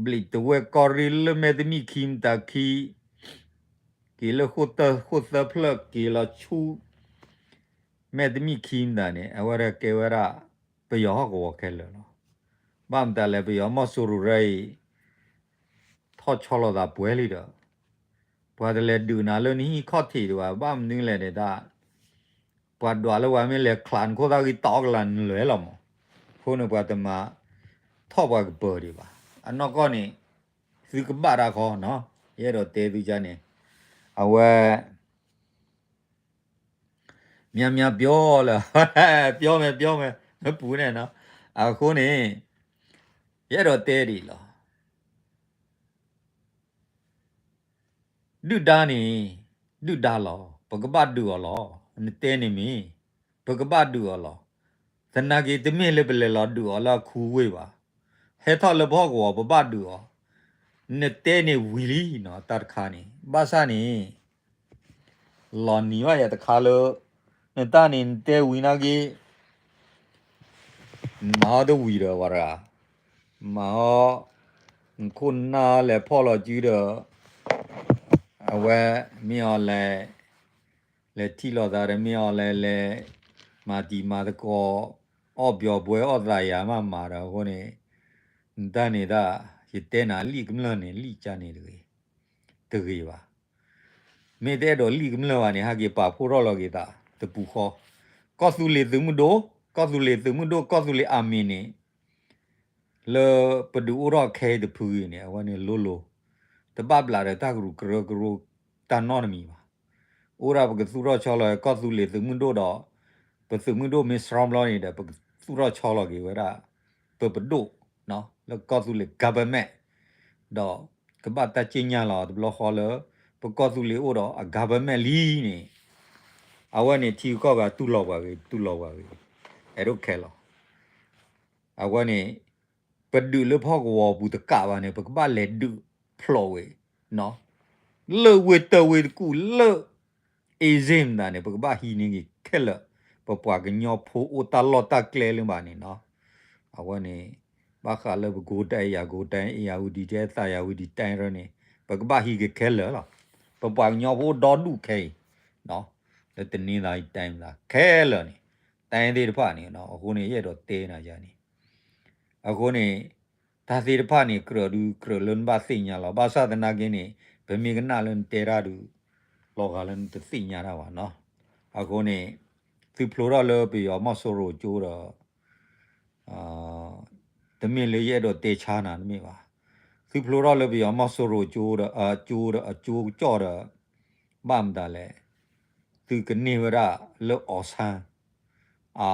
ဘျံးတဝဲၢ်ကီၢ်ရ့ၣ်လၢမဲာ်တမံၣ်ခံမတၤခံ, က့ၤလၢဃိၣ်သၢဃိၣ်သၢဖျၢၣ်က့ၤလီၤဆူ မဲာ်တမံၣ်ခံမတၤန့ၣ် အဝဲဒၣ်ကဲဝဲဒၣ် ပယီၤဟီၣ်ကဝီၤခဲလၢာ်လီၤ. ဘၣ်မတၤလဲၣ် ပယီၤမီၤစိရိၤရၢအံၤ ထီၣ်ဆီလီၤသးပှဲၤလံဒီး ပှၤတလဲၤဒုးနၤလၢနဟံၣ်ခီၣ်ထံးဒံးဘၣ်, ဘၣ်မနုၤလဲၣ်န့ၣ်တၢ်, ပှၤဒွးလၢပှၤမ့ၢ်လဲၤချးနခိၣ်သၣ်ဂံၢ်တီကလးနလဲၤလီၤမး, အဃိန့ၣ်ပှၤတမၤထီၣ်ပှၤကပၢၤဒံးဘၣ်. အနီၢ်ကီၢ်န့ၣ် သုကဘၣ်တၢ်ခီနီၤ, ယအဲၣ်ဒိးတဲသုကၢ်န့ၣ်, အဝဲ များများပြောလၢ ပြောမယ် ပြောမယ် မပူၤနဲ့နော်, အဃိန့ၣ် ယအဲၣ်ဒိးတဲဒ်အံၤလီၤ. ဒုၣ်ဒါန့ၣ် ဒုၣ်ဒါလီၤ, ပကဘၣ်ဒုးအီၤလီၤ. နတဲန့ၣ်မ့ၢ် ပကဘၣ်ဒုးအီၤလီၤ. သနာ်က့ တမ့ၢ်လၢပလဲၤလီၤဒုးအီၤလၢအခူဝ့ၢ်ဘၣ်. ဟဲထီၣ်လၢပဟီၣ်ကဝီၤ ပဘၣ်ဒုးအီၤ. နတဲန့ၣ်ဝံၤလံနီၤ တၢ်တခါန့ၣ် ဘၣ်ဆၣ်န့ၣ် လီၤနံၤဘၣ်ယၤတခါလၢ နတၢ်န့ၣ် နတဲဝံၤနာ်က့ မၤအီၤတဝံၤဒီးဝဲတဂၤ, မၤအီၤ နခိၣ်နၢ်လဲၤဖီၣ်လီၤစုဒီး အဝဲ မ့ၢ်အီၤလဲၤ လဲၤထံၣ်လိာ်သးဒီး မ့ၢ်အီၤလဲၤလဲၤ မၤတံၤမၤသကိး အီၣ်ပျီၤပှဲၤအီၣ်သးယၤမးမၤဒီးအဃိန့ၣ် နတၢ်န့ၣ်ဒၣ် ယတဲနၤလံာ်ကမျၢၢ်န့ၣ် လံာ်ကၢ်န့ၣ်တဂ့ၤ တဂ့ၤဘၣ်. မ့ၢ်တအဲၣ်ဒိးလံာ်ကမျၢၢ်ဘၣ်န့ၣ် ဟဲက့ၤပာ်ဖှိၣ်ထီၣ်လီၤက့ၤသးတပူၤဃီ, ကီၢ်သူလ့ၤသုးမုၢ်ဒိၣ်, ကီၢ်သူလ့ၤသုးမုၢ်ဒိၣ် ကီၢ်သူလ့ၤအမံၤန့ၣ် လၢပဒုးအိၣ်ထီၣ်ခဲအံၤတဖုအံၤန့ၣ် အဝဲန့ၣ်လိၤလိၤ, တဘၣ်ဘျးဒီးတၢ်ကရူၢ်ကရၢကရိတၢ်နီတမံၤဘၣ်. အိၣ်ဒၣ်ပကသူၣ်ထီၣ်ဆီလီၤ ကီၢ်သူလ့ၤသုးမုၢ်ဒိၣ်ဒီး ပသုးမုၢ်ဒိၣ်မ့ၢ်စရီဘျီန့ၣ်ဒီး ပကသူၣ်ထီၣ်ဆီလီၤက့ၤဝဲဒၣ် ပပဒိၣ် လၢကီၢ်သူလ့ၤ government ဒီးကဘၣ်တၢ်စံၣ်ညီၣ်လီၤတဘျီဃီလၢ ပကီၢ်သူလ့ၤအိၣ်ဒီးအ government လံန့ၣ် အဝဲန့ၣ်ထံဂုၤကီၢ်ဂၤတူၢ်လိာ်ပှၤဂ့ၤ တူၢ်လိာ်ပှၤဂ့ၤ အဲၣ်ဒိးခဲလီၤ. အဝဲန့ၣ် ပဒုးလၢဖီၣ်ကဝီၤပူၤတကးဘၣ်န့ၣ် ပကဘၣ်လဲၤဒုးဖျိးဝဲ လၢဝ့ၢ်တၢဝ့ၢ်တကူၣ်လၢ အ့စ့မတၤန့ၣ် ပကဘၣ်ဟံးန့ၢ်က့ၤခဲလၢာ်, ပပှၤကညီဖိအိၣ်တၢ်လီၢ်တၢ်ကျဲလၢဘၣ်န့ၣ်နီၤ, အဝဲန့ၣ် ဘၣ်ဃးလၢပကိးတၢ်အ့ၣ်ယၤကိးတၢ် အ့ၣ်ယၤဝံၤဒံးတဲ သးယၤဝံၤဒံးတဲရၢန့ၣ် ပကဘၣ်ဟံးက့ၤခဲလၢာ်လီၤ. ပပှၤကညီဖိအိၣ်ဒီဒူၣ်ခဲအံၤ လၢတနံၤသးအံၤတဲမတၤခဲလၢာ်န့ၣ် တဲသ့ၣ်တဖၣ်န့ၣ် အဃိန့ၣ် ယအဲၣ်ဒိးတဲနၤယၤန့ၣ် အဃိန့ၣ် တၢ်သ့ၣ်တဖၣ်န့ၣ် ကြၢးဒုးကြၢးလၢနဘၣ်သ့ၣ်ညါလီၤ. ဘၣ်ဆၣ်သနာ်က့န့ၣ် ပမ့ၢ်ကနၣ်လၢနတဲတၢ်ဒုး လီၤဂာ်လၢနတသ့ၣ်ညါတၢ်ဘၣ်နီၤ. အဃိန့ၣ် သုဖျိထီၣ်လၢပယီၤမီၢ်စိရိၤကၠိဒီး တမ့ၢ်လၢယအဲၣ်ဒိးတဲဆါနၤတမ့ၢ်ဘၣ်. သုဖျိထီၣ်လၢပယီၤမီၢ်စိရိၤကၠိဒီး အကၠိဒီးအကၠိကစီၣ်ဒီး ဘၣ်မတၤလဲၣ်, သုကန့ၢ်ဝဲဒၣ်လၢအီၣ်ဆၣ် အ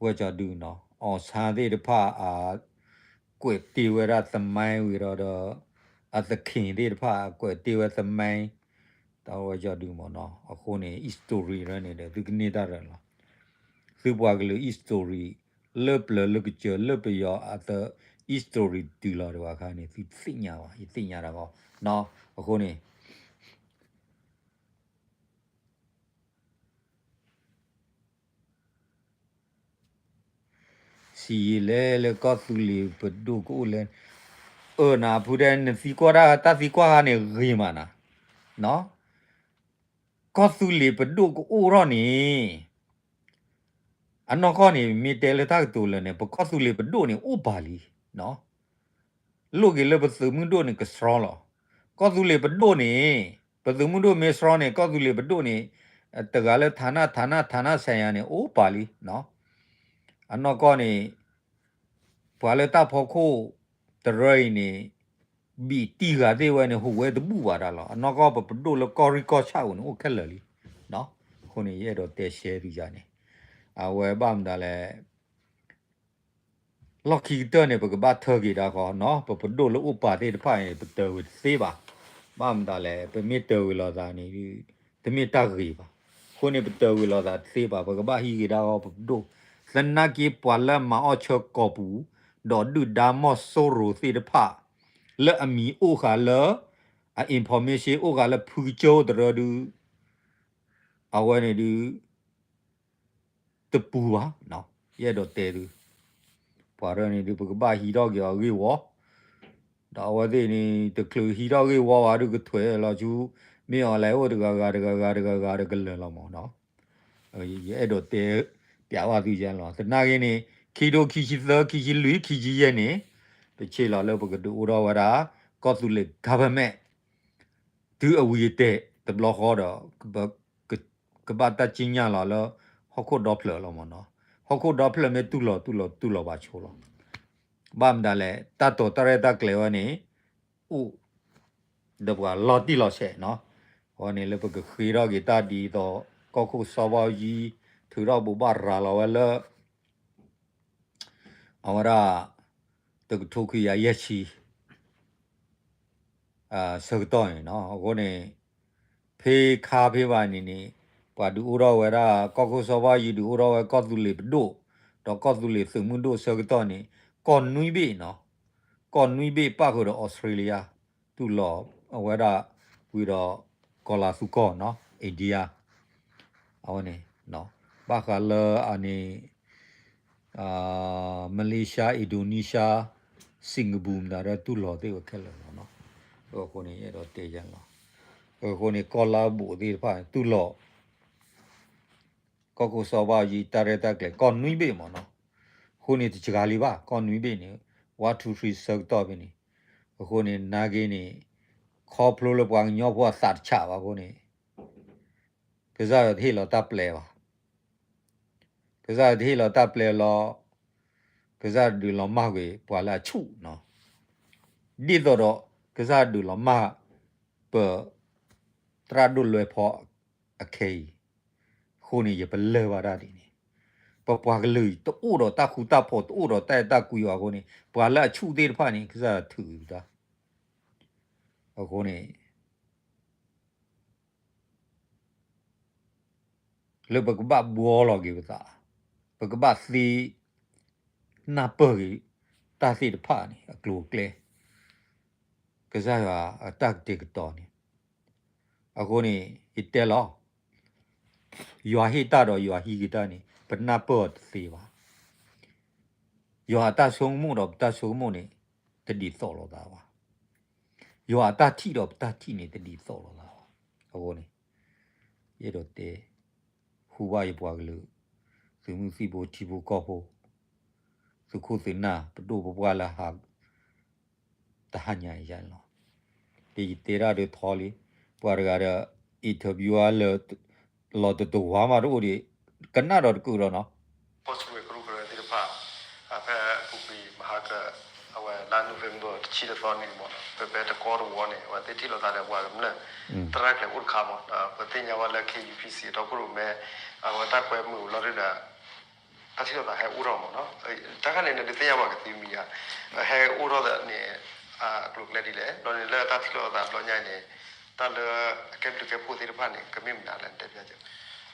ဝဲကၠီဒုနီၤ အီၣ်ဆၣ်သ့ၣ်တဖၣ် အကွဲးတ့ၢ်ဝဲဒၣ်သမိုင်းဝံၤဒီး အသခ့ၣ်သ့ၣ်တဖၣ် အကွဲးတ့ၢ်ဝဲသမိုင်း တၢ်ဝဲကၠီဒုမ့ၢ်နီၤ. အဃိန့ၣ် history ရၢန့ၣ်ဒီး သုကန့ၢ်တၢ်ရၢလီၤ. သုပှၤကလုာ် history လၢပျၢၤလၢကစၢၤလၢပယီၤအသး history တုၤလီၤဒံးဘၣ်အခါန့ၣ် သုတသ့ၣ်ညါဘၣ် ယသ့ၣ်ညါတၢ်ဂီၢ်နီၤ. အဃိန့ၣ် စံးယံာ်လဲၣ်လၢကီၢ်သူလ့ၤပဒိၣ်ကအိၣ်လဲၣ်, အၢနၤဖုဒဲ နသံကွၢ်တၢ် တၢ်သံကွၢ်ခါန့ၣ်ဂ့ၤမးနၤ, ကီၢ်သူလ့ၤပဒိၣ်ကအိၣ်ထီၣ်န့ၣ် အနီၢ်ကီၢ်န့ၣ် မ့ၢ်တဲလၢတၢ်ကတိၤလၢာ်န့ၣ် ပကီၢ်သူလ့ၤပဒိၣ်န့ၣ်အိၣ်ပာ်လံ, လိၣ်က့ၤလၢပသုးမုၢ်ဒိၣ်န့ၣ်ကဆှီလီၤ. ကီၢ်သူလ့ၤပဒိၣ်န့ၣ် ပသုးမုၢ်ဒိၣ်မ့ၢ်ဆှီန့ၣ် ကီၢ်သူလ့ၤပဒိၣ်န့ၣ် တဂၤလၢ ဌာန ဌာန ဌာနဆိုင်ရာ န့ၣ် အိၣ်ပာ်လံ, အနီၢ်ကီၢ်န့ၣ် ပှၤလၢတၢ်ဖီခိၣ်တရၢအံၤန့ၣ် ဘံၣ်တံၢ်ဂၤသ့ၣ်ဝဲန့ၣ် ဟူးဝဲတဘူၣ်ဘၣ်တၢ်လီၤ. အနီၢ်ကီၢ်ပပဒိၣ်လၢကီၢ်ရ့ၣ်ကီၢ်ဆၣ်အိၣ်န့ၣ် အိၣ်ခဲလၢာ်လံ. အဃိန့ၣ် ယအဲၣ်ဒိးတဲရှဲသုယၤန့ၣ် အဝဲဘၣ်မတၤလဲၣ် လီၢ်ခံကတၢၢ်န့ၣ် ပကဘၣ်ထၢက့ၤတၢ်ဃီနီၤ, ပပဒိၣ်လၢအိၣ်ပာ်သ့ၣ်တဖၣ်န့ၣ် ပတၢၤဝံၤတသ့ဘၣ်. ဘၣ်မတၤလဲၣ် ပမ့ၢ်တၢၤဝံၤလိာ်သးန့ၣ် တမ့ၢ်တၢ်ဂ့ၤဘၣ်. အဃိန့ၣ် ပတၢၤဝံၤလိာ်သးတသ့ဘၣ်, ပကဘၣ်ဟံးက့ၤတၢ်ဃီပပဒိၣ်, သနာ်က့ပှၤလၢအမၤအီၣ်ဆၢကိာ်ပူၤ ဒီးဒုၣ်ဒါမီၢ်စိရိၤသ့ၣ်တဖၣ် လၢအမံၤအိၣ်ဃာ်လၢ အ information အိၣ်ဃာ်လၢဖုကစၢၢ်တရၢဒု အဝဲန့ၣ်ဒု တပူၤဘၣ်, ယအဲၣ်ဒိးတဲသု, ပှၤရၢန့ၣ်ဒု ပကဘၣ်ဟံးထီၣ်က့ၤအီၤဂ့ၢ်ဝီ, ဒီးအဝဲသ့ၣ်န့ၣ် တချုးဟံးထီၣ်ဂ့ၢ်ဝီဘၣ်ဒု ကထွဲးလီၤဆူ မ့ၢ်အီၤလဲၣ်အိၣ်တဂၤဂၤတဂၤဂၤတဂၤဂၤတကလၢာ်လီၤမးနီၤ. ယအဲၣ်ဒိးတဲပျးဘၣ်သုယဲလီၤ. သနာ်က့န့ၣ် ခံကထိခံဆံသၢ ခံဆံလွံၢ် ခံဆံယဲၢ်န့ၣ် ပဆ့ၣ်လီၤလၢပကဒုးအိၣ်ထီၣ်ဝဲဒၣ် ကီၢ်သူလ့ၤ government တုၤအဝံၤအတဲာ်တဘျီဃီဒီး ကဘၣ်တၢ်စံၣ်ညီၣ်လီၤလၢ ဟီၣ်ခိၣ်ဒီဖျၢၣ်လီၤမးနီၤ. ဟီၣ်ခိၣ်ဒီဖျၢၣ်မ့ၢ်တူၢ်လိာ်တူၢ်လိာ်တူၢ်လိာ်ဘၣ်ဆိလီၤ. ဘၣ်မတၤလဲၣ် တၢ်တိာ်တၢ်ရဲၣ်တၢ်ကျဲၤဝဲန့ၣ် အိၣ် ဒီးပှၤလီၤတံၢ်လီၤဆဲးနီၤ. အဃိန့ၣ်လၢပကဃ့ထီၣ်က့ၤတၢ်ဒ်သိး ကီၢ်ခိၣ်စီၤဘၣ်အူကၠံ ထုးထီၣ်ဘိးဘၣ်ရၤလီၤဝဲလၢ အဝဲဒၣ် တကထိခွံကယၤယဲၢ်ဆံ ဆၢကတီၢ်န့ၣ်နီၤ. အဃိန့ၣ် ဖဲခါဖဲဘၣ်န့ၣ်န့ၣ် ပှၤဒုးအိၣ်ထီၣ်ဝဲဒၣ် ကီၢ်ခိၣ်စီၤဘၣ်အူကၠံ ဒုးအိၣ်ထီၣ်ဝဲကီၢ်သူလ့ၤပဒိၣ် ဒီးကီၢ်သူလ့ၤသုးမုၢ်ဒိၣ်ဆၢကတီၢ်န့ၣ် ကီၢ်နွံဘ့ၣ်နီၤ. ကီၢ်နွံဘ့ၣ်ပၣ်ဃုာ်ဒီးအီစထြ့လယါ တူၢ်လိာ်အဝဲဒၣ် ဝံၤဒီး ကီၢ်လၤသူကီၢ်နီၤ India အဝဲန့ၣ် ဘၣ်ဃးလၢအန့ၣ် Malaysia Indonesia Singapore မတၤဒီးတူၢ်လိာ်သ့ၣ်ဝဲခဲလၢာ်လီၤနီၤ. အဃိန့ၣ် ယအဲၣ်ဒိးတဲယဲလီၤ. အဃိန့ၣ် ကီၢ်လါဘူးသ့ၣ်တဖၣ် တူၢ်လိာ် ကီၢ်ခိၣ်စီၤဘၣ်အူကၠံ တၢ်ရဲၣ်တၢ်ကျဲၤ ကီၢ်နွံဘ့ၣ်မးနီၤ. အဃိန့ၣ် တစှၤလံဘၣ် ကီၢ်နွံဘ့ၣ်န့ၣ် one two three ဆၢကတီၢ်ဖဲန့ၣ်. အဃိန့ၣ် နာ်က့န့ၣ် ခီဖျိလၢပှၤကညီဖိအသးတဆးဘၣ်အဃိန့ၣ် ကစၢ်ယွၤတဟ့ၣ်လီၤတၢ်ပျဲဘၣ်. ကစၢ်ယွၤတဟ့ၣ်လီၤတၢ်ပျဲလီၤ. ကစၢ်ဒုးလီၤမၢ်ကွံာ်ပှၤလၢအဆူၣ်နီၤ, ဒ်သိးဒီး ကစၢ်ဒုးလီၤမၢ် ပ သရၣ်ဒိၣ်လွဲဖီအခဲအံၤ, အဃိန့ၣ် ယပလၢၢ်ဘၣ်တၢ်ဒ်န့ၣ်, ပပှၤကလုာ်တအိၣ်ဒီးတၢ်ဃူတၢ်ဖိး တအိၣ်ဒီးတၢ်အဲၣ်တၢ်ကွံအီၤအဃိန့ၣ် ပှၤလၢအဆူၣ်သ့ၣ်တဖၣ်န့ၣ် ကစၢ်ထုးတၢ်, အဃိန့ၣ် လၢပကဘၣ်ဘှီလီၤက့ၤပသး, ပကဘၣ်သ့ နၢ်ပၢၢ်က့ၤ တၢ်သ့ၣ်တဖၣ်န့ၣ် အကျိၤအကျဲ, ကစၢ်ယွၤအတၢ်ကတဲာ်ကတီၤန့ၣ်, အဃိန့ၣ် ယတဲလီၤ, ယွၤဟ့ၣ်တၢ်ဒီးယွၤဟံးက့ၤတၢ်န့ၣ် ပနၢ်ပၢၢ်အီၤတသ့ဘၣ်. ယွၤအတၢ်ဆိကမိၣ်ဒီးပတၢ်ဆိကမိၣ်န့ၣ် တဒ်သိးလိာ်သးဘၣ်. ယွၤအတၢ်ထံၣ်ဒီးပတၢ်ထံၣ်န့ၣ် တဒ်သိးလိာ်သးဘၣ်. အဃိန့ၣ် ယအဲၣ်ဒိးတဲ ဃုဘၣ်ယပှၤကလုာ် သုးမုၢ်သံၣ်ဘိထံဖိကီၢ်ဖိ သုးခိၣ်သုးနၢ် ပဒိၣ်ပပှၢ်လၢဟး တဟါညါအံၤယါန့ၣ်လီၤ. ဒ်ယတဲတၢ်ဒုးထီလံ, ပှၤတဂၤဒီး interview အါလၢ လီၤတတဝါမးတအိၣ်ဒံး, ကနၣ်ဒီးတကုာ်ဒီးနီၤ ဖီၣ်စုကဝဲၤကရူၢ်ကရၢသ့ၣ်တဖၣ် ဖဲအပူၤကွံာ်မဟါက အဝဲလါ November တဆံတသီန့ၣ်မ့ၢ်နီၤ ဖဲဖဲတကီတဝီန့ၣ် အဝဲသ့ၣ်ထံၣ်လိာ်သးဒီးပှၤကမျၢၢ် သရၣ်ကျဲၤအိၣ်တခါမ့ၢ် ပသ့ၣ်ညါဝဲလၢ K U P C အတီခိၣ်ရိၣ်မဲ အဝဲတၢ်ကွဲမုာ်လီၤဒုဒီး တၢ်ထံၣ်လိာ်သးဟဲအိၣ်ထီၣ်မ့ၢ်နီၤ တၢ်ခါန့ၣ် နဒုးသ့ၣ်ညါဘၣ်ကသံမံၤယါ ဟဲအိၣ်ထီၣ်သးန့ၣ် အကျိၤကျဲဒ်လဲၣ် ဘျီန့ၣ်လၢတၢ်ထံၣ်လိာ်သးဘျီညါအံၤန့ၣ် တၢ်လၢအကဲဘျုးကဲဖှိၣ်သ့ၣ်တဖၣ်န့ၣ် ကမ့ၢ်မနုၤလဲၣ် နတဲပျဲက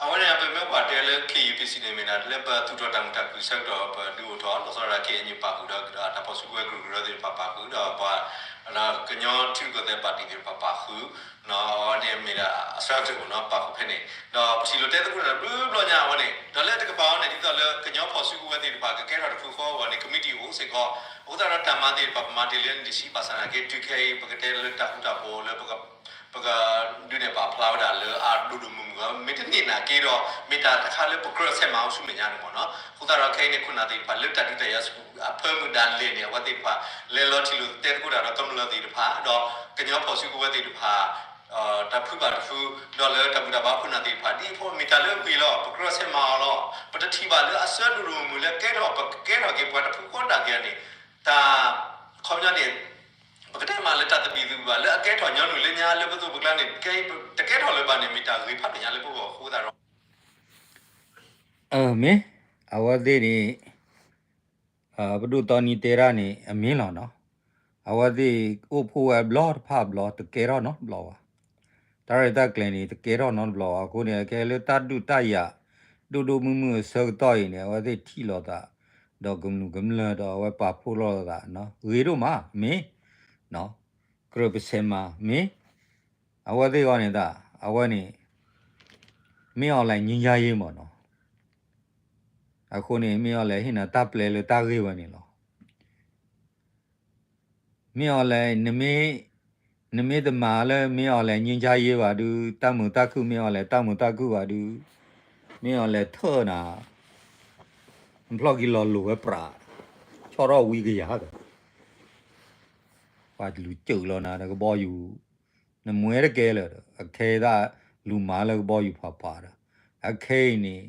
အဝဲန့ၣ် ပမ့ၢ်ကွၢ်တဲလၢ K U P C န့ၣ်မ့ၢ်ဒၣ် လၢပသူၣ်ထီၣ်တၢ်မုာ်တၢ်ခုၣ်ဆၢကတီၢ် ပဒုးအိၣ်ထီၣ် လီၤဆီဒၣ်တၢ် K N U ပာ်ဃုာ်ဒီး တၢ်ဖီၣ်စုကဝဲၤကရူၢ်ကရၢသ့ၣ်တဖၣ်ပာ်ဃုာ်ဒီး ပှၤ ကညီထံရူၢ်ကီၢ်သဲးပၣ်တံၣ်သ့ၣ်တဖၣ်ပာ်ဃုာ် အဝဲန့ၣ်မ့ၢ်ဒၣ်အစှၤကတၢၢ်မ့ၢ်နီၤ ပာ်ဃုာ်ဖဲန့ၣ် ဒီးပထံၣ်လိာ်တဲသကိးတၢ်ဘျုးဘျီညါအဝဲန့ၣ် ဒီးလၢတကပၤအီၤန့ၣ် ဒ်သိးလၢကညီဖီၣ်စုကဝဲၤသ့ၣ်တဖၣ် ကကဲထီၣ်တဖုဃီအဂီၢ်န့ၣ် committee အိၣ်စ့ၢ်ကီး အဃိသတးဒီးတၢ်မၤသ့ၣ်တဖၣ် ပမၤတ့ၢ်လၢနတဆံဘၣ်ဆၣ်နာ်က့ တုၤခဲအံၤ ပကတဲလၢတၢ်ဃူတၢ်ဖိးလၢ ပကဒုးနဲၣ်ပာ်ဖျါဝဲဒၣ်လၢအဒိၣ်ဒိၣ်မုၢ်မုၢ် မ့ၢ်တန့ၢ်နာ်က့ဒီး မ့ၢ်တၢ်တခါလၢပကြၢးဆဲးမၤအိၣ်ဆူမဲာ်ညါန့ၣ်မ့ၢ်နီၤ အဃိသတးဒီးခဲအံၤန့ၣ် ခိၣ်နၢ်သ့ၣ်တဖၣ်လၢတၢ်ဒုးတၢ်ယၤဆူၣ်အဖၢမုၢ်ဒၣ်လဲာ်န့ၣ် အဝဲသ့ၣ်တဖၣ် လဲၤလီၤထံၣ်လိာ်တဲသကိးတၢ်ဒီးကမျၢၢ်သ့ၣ်တဖၣ် ဒီးကညီဖီၣ်စုကဝဲၤသ့ၣ်တဖၣ် တၢ်ဖုဘၣ်တဖု ဒီးလၢတၢ်ဘူၣ်တၢ်ဘါခိၣ်နၢ်သ့ၣ်တဖၣ် ဒ်အဖိမ့ၢ်တၢ်လၢအဂ့ၤလီၤ ပကြၢးဆဲးမၤအီၤလီၤ ပတထံၣ်ဘၣ်လၢအဆၢဒိၣ်ဒိၣ်မုၢ်မုၢ်လၢကဲထီၣ် ပကကဲထီၣ်က့ၤပှၤတဖုဃီဒၣ်က့ၤန့ၣ် တၢ် ခီပညီန့ၣ် ပကတဲမ့ၢ်လၢတၢ်သဘံၣ်သဘုၣ်ဘၣ် လၢအကဲထီၣ်ညီနုၢ်လၢညါလၢပသိးပကျါန့ၣ် ကဲတကဲထီၣ်လၢၤဘၣ်န့ၣ် မ့ၢ်တၢ်ဂ့ၤဖးဒိၣ်ညါလၢပဂီၢ်အဃိသတးဒီး မ့ၢ် အဝဲသ့ၣ်န့ၣ် ပဒိၣ်တီနံတဲတၢ်န့ၣ် အမ့ၢ်လီၤနီၤ အဝဲသ့ၣ်အိၣ်ဖှိၣ်ဝဲအဘျီတဖၣ်အဘျီ တကဲထီၣ်နီတဘျီဘၣ် တၢ်ရဲၣ်တၢ်ကျဲၤန့ၣ် တကဲထီၣ်နီတဘျီဘၣ် အဃိန့ၣ် အခဲလၢတၢ်ဒုးတၢ်ယၤ ဒိၣ်ဒိၣ်မုၢ်မုၢ်အဆၢကတီၢ်အံၤန့ၣ် အဝဲသ့ၣ်ထံၣ်လိာ်သး ဒီးကမျုၢ်ကမျၢၢ်ဒီးအဝဲပာ်ဖှိၣ်လိာ်သး ဂ့ၤဒိၣ်မး မ့ၢ် ကြၢးပဆဲးမၤ မ့ၢ် အဝဲသ့ၣ်ဂီၢ်န့ၣ်သး အဝဲန့ၣ် မ့ၢ်အီၤလဲၣ် ငြိမ်းချမ်းရေး မ့ၢ်နီၤ အဃိန့ၣ် မ့ၢ်အီၤလဲၣ် ဟ့ၣ်နၤတၢ်ပျဲလၢတၢ်ဂ့ၢ်ဝဲန့ၣ်လီၤ မ့ၢ်အီၤလဲၣ် နမ့ၢ် နမ့ၢ်တမၤလၢ မ့ၢ်အီၤလဲၣ် ငြိမ်းချမ်းရေး ဘၣ်ဒုး တၢ်မုာ်တၢ်ခုၣ် မ့ၢ်အီၤလဲၣ် တၢ်မုာ်တၢ်ခုၣ်ဘၣ်ဒုး မ့ၢ်အီၤလဲၣ်ထၢၣ်နၤ နဖျီၣ်က့ၤလီၤလိၤဝဲပြး ဆီၣ်ထီၣ်ဝံကယၤဒီး ပှၤလူၤစၢၤလီၤနၤဒီးကဘီယူၤ နမွဲတကဲလၢာ်ဒီး အခဲအံၤဒၣ်လူၤမၤလၢကဘီယူၤဖးဖးဒီး အခဲအံၤန့ၣ်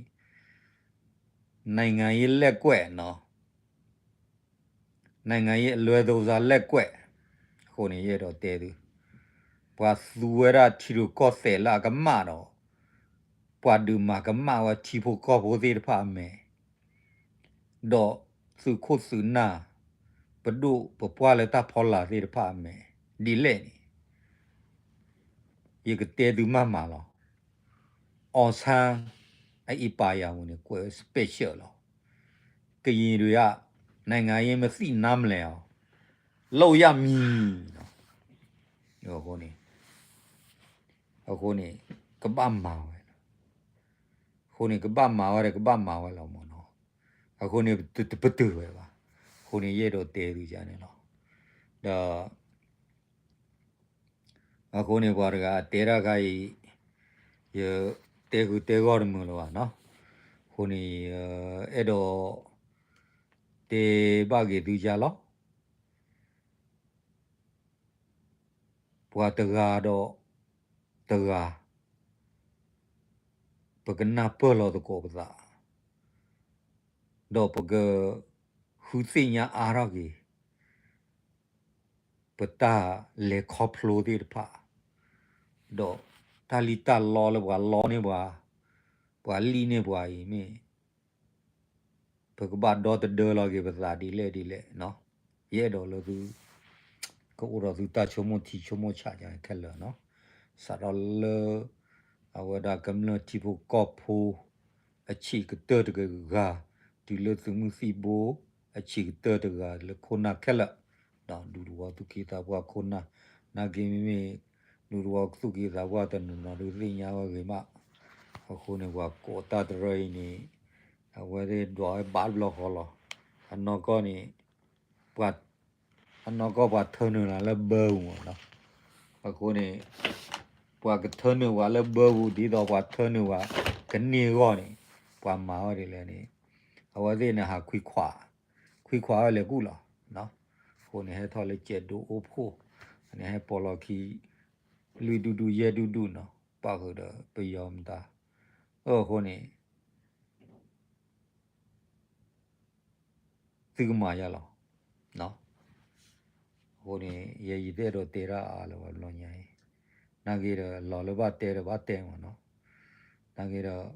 နိုင်ငံရေးလက်ကွက်နီၤ နိုင်ငံရေးအလွဲသုံးစားလက်ကွက် အဃိန့ၣ် ယအဲၣ်ဒိးတဲသု ပှၤသူဝဲဒၣ်ထံရူၢ်ကီၢ်သဲးလၢအကမၣ်ဒီး ပှၤဒုးမၤကမၣ်ဝဲထံဖိကီၢ်ဖိသ့ၣ်တဖၣ်အမဲာ် ဒီးသုးခိၣ်သုးနၢ် ပဒိၣ်ပပှၢ်လၢတၢ်ဖီလာ်သ့ၣ်တဖၣ်အမဲာ် ဒ်လဲၣ်န့ၣ် ယကတဲသုမးမးလီၤ. အောင်ဆန်း အအံၤပာ်ယၤမူန့ၣ် ကွဲးဝဲ special လီၤ. ကရင်တွေက နိုင်ငံရေးမသိနားမလည်အောင် လုပ်ရမည် အဃိန့ၣ် အဃိန့ၣ် ကဘၣ်မၤဝဲ အဃိန့ၣ် ကဘၣ်မၤဝဲဒီး ကဘၣ်မၤဝဲလီၤမ့ၢ်နီၤ. အဃိန့ၣ် တပတုာ်ဝဲဘၣ်. အဃိန့ၣ် ယအဲၣ်ဒိးတဲသုယၤန့ၣ်လီၤ. ဒီး အဃိန့ၣ် ပှၤတဂၤအတဲတၢ်ခါအံၤ ယတဲဃုာ်တဲဂီၢ်တမုာ်လၢၤဘၣ်နီၤ. အဃိန့ၣ် အဲၣ်ဒိးတဲဘၣ်က့ၤသုယၤလီၤ. ပှၤတဂၤဒီးတဂၤ ပကနၢ်ပၢၢ်လီၤသကိးပသး ဒီးပက ဖုသ့ၣ်ညါအါထီၣ်က့ၤ ပတၢ်လဲၤခီဖျိသ့ၣ်တဖၣ်, ဒီးတၢ်လံၣ်တၢ်လီလၢပှၤလီန့ၢ်ပှၤ, ပှၤလံၣ်န့ၢ်ပှၤအံၤမ့ၢ် ပကဘၣ်ဒီသဒၢလီၤက့ၤပသးဒ်လဲၣ်ဒ်လဲၣ်နီၤ. ယအဲၣ်ဒိးလၢသု ကအိၣ်ဒီးသုတၢ်ဆိကမိၣ်ထံဆိကမိၣ်ဆးခဲလၢာ်နီၤ. စးထီၣ်လၢ အဝဲဒၣ်ကမျၢၢ်ထံဖိကီၢ်ဖိ အဆံးကတၢၢ်တဂၤ, တုၤလၢသုးမုၢ်သံၣ်ဘိ အဆံးကတၢၢ်တဂၤလၢခိၣ်နၢ်ခဲလၢာ်, ဒီးဒူသဝီသူၣ်က့သးပှၢ်ခိၣ်နၢ်, နာ်က့မ့မ့ၢ် ဒူသဝီသူၣ်က့သးပှၢ်တနီၤနီၤဒုးသ့ၣ်ညါဝဲဂ့ၤမး, အဃိန့ၣ် ပှၤကိးတၢ်တရၢအံၤန့ၣ် အဝဲသ့ၣ်ဒွးဝဲဘၣ်တဘျီဃီလီၤ. အနီၢ်ကီၢ်န့ၣ် ပှၤ အနီၢ်ကီၢ်ပှၤထၢနုာ်လီၤလၢဘၢပူၤမးနီၤ. အဃိန့ၣ် ပှၤကထၢနုာ်ပှၤလၢဘၢပူၤ ဒ်သိးပှၤထၢနုာ်ပှၤကန့ၢ်အဂီၢ်န့ၣ် ပှၤမၤဝဲဒ်လဲၣ်န့ၣ် အဝဲသ့ၣ်န့ၣ်ဟးခွံခွး, ခွံခွးဝဲလဲၤကူၣ်လီၤ. အဃိန့ၣ် ဟဲထီၣ်လၢကဲးဒိအိၣ်ဖှိၣ်, န့ၣ်ဟဲပိာ်လီၤခံ လွံၢ်ဒူၣ်ဒူၣ်ယဲၢ်ဒူၣ်ဒူၣ်နီၤ, ပၣ်ဃုာ်ဒီးပယီၤမတၤ, အဃိန့ၣ် သုကမၤယၤလီၤ. အဃိန့ၣ် ယဲယတအဲၣ်ဒိးတဲတၢ်အါလၢၤဘၣ်ဘျီညါအံၤ, နာ်က့ဒီး လီၤလၢဘၣ်တဲဒီးဘၣ်တဲမးနီၤ, နာ်က့ဒီး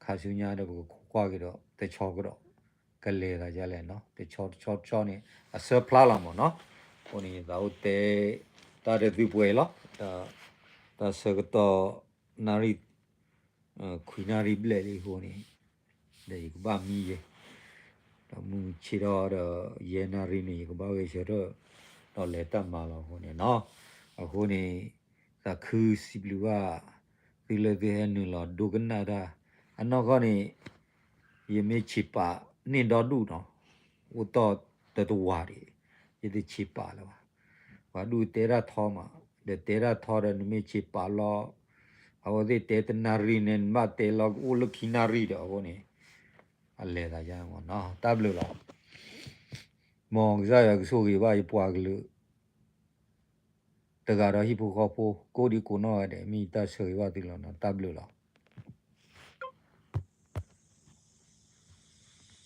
ခါဆူညါဒီးပကခိးကွၢ်က့ၤဒီး တဆီကဒီး ကလဲၤသးဒ်လဲၣ်နီၤ, တဆီတဆီတဆီန့ၣ် အဆၢဖျါလီၤမးနီၤ. အဃိန့ၣ် ယသးအိၣ်တဲ တၢ်ဒီးသုပှဲၤလီၤ, တၢ်ဆၢကတီၢ် နၣ်ရံၣ် ခွံနၣ်ရံၣ်ဘျဲၣ်လံအဃိန့ၣ် ဒီးယကဘၣ်မံယဲ, ဒီးမုၢ်ဆ့ၣ်ထီၣ်ဒီး ယဲၢ်နၣ်ရံၣ်န့ၣ် ယကဘၣ်ဂဲၤဆၢထၢၣ် ဒီးလဲၤတၢ်မၤလီၤအဃိန့ၣ်နီၤ. အဃိန့ၣ် သးခုစံးဘျုးဘၣ် သုလၢသုဟဲနုာ်လီၤဒိကနၣ်တၢ်, အနီၢ်ကီၢ်န့ၣ် ယမ့ၢ်ဆံးပာ်န့ၢ်ဒီဒူၣ်နီၤ, အိၣ်တီၢ်တတဝၤဒံး, ယတဆံးပာ်လၢၤဘၣ်. ပှၤဒူၣ်တဲတၢ်ထီမး, ဒီးတဲတၢ်ထီဒီးနမ့ၢ်ဆံးပာ်လီၤ, အဝဲသ့ၣ်တဲတနၣ်ရံၣ်န့ၣ် နဘၣ်တဲလီၤကအိၣ်လၢခံနၣ်ရံၣ်ဒီးအဃိန့ၣ် အလဲၤသးယါမးနီၤ, တၢ်ဘျုးလီၤ. မ်ကစၢ်ယွၤကဆိၣ်ဂ့ၤဘၣ်ယပှၤကလုာ် တဂၤဒီးဟံၣ်ဖိဃီဖိ ကိးဒံကိးနီၢ်ဂၤဒဲး မ့ၢ်ယတၢ်ဆၢဂ့ၤဘၣ်သုလီၤနီၤ, တၢ်ဘျုးလီၤ.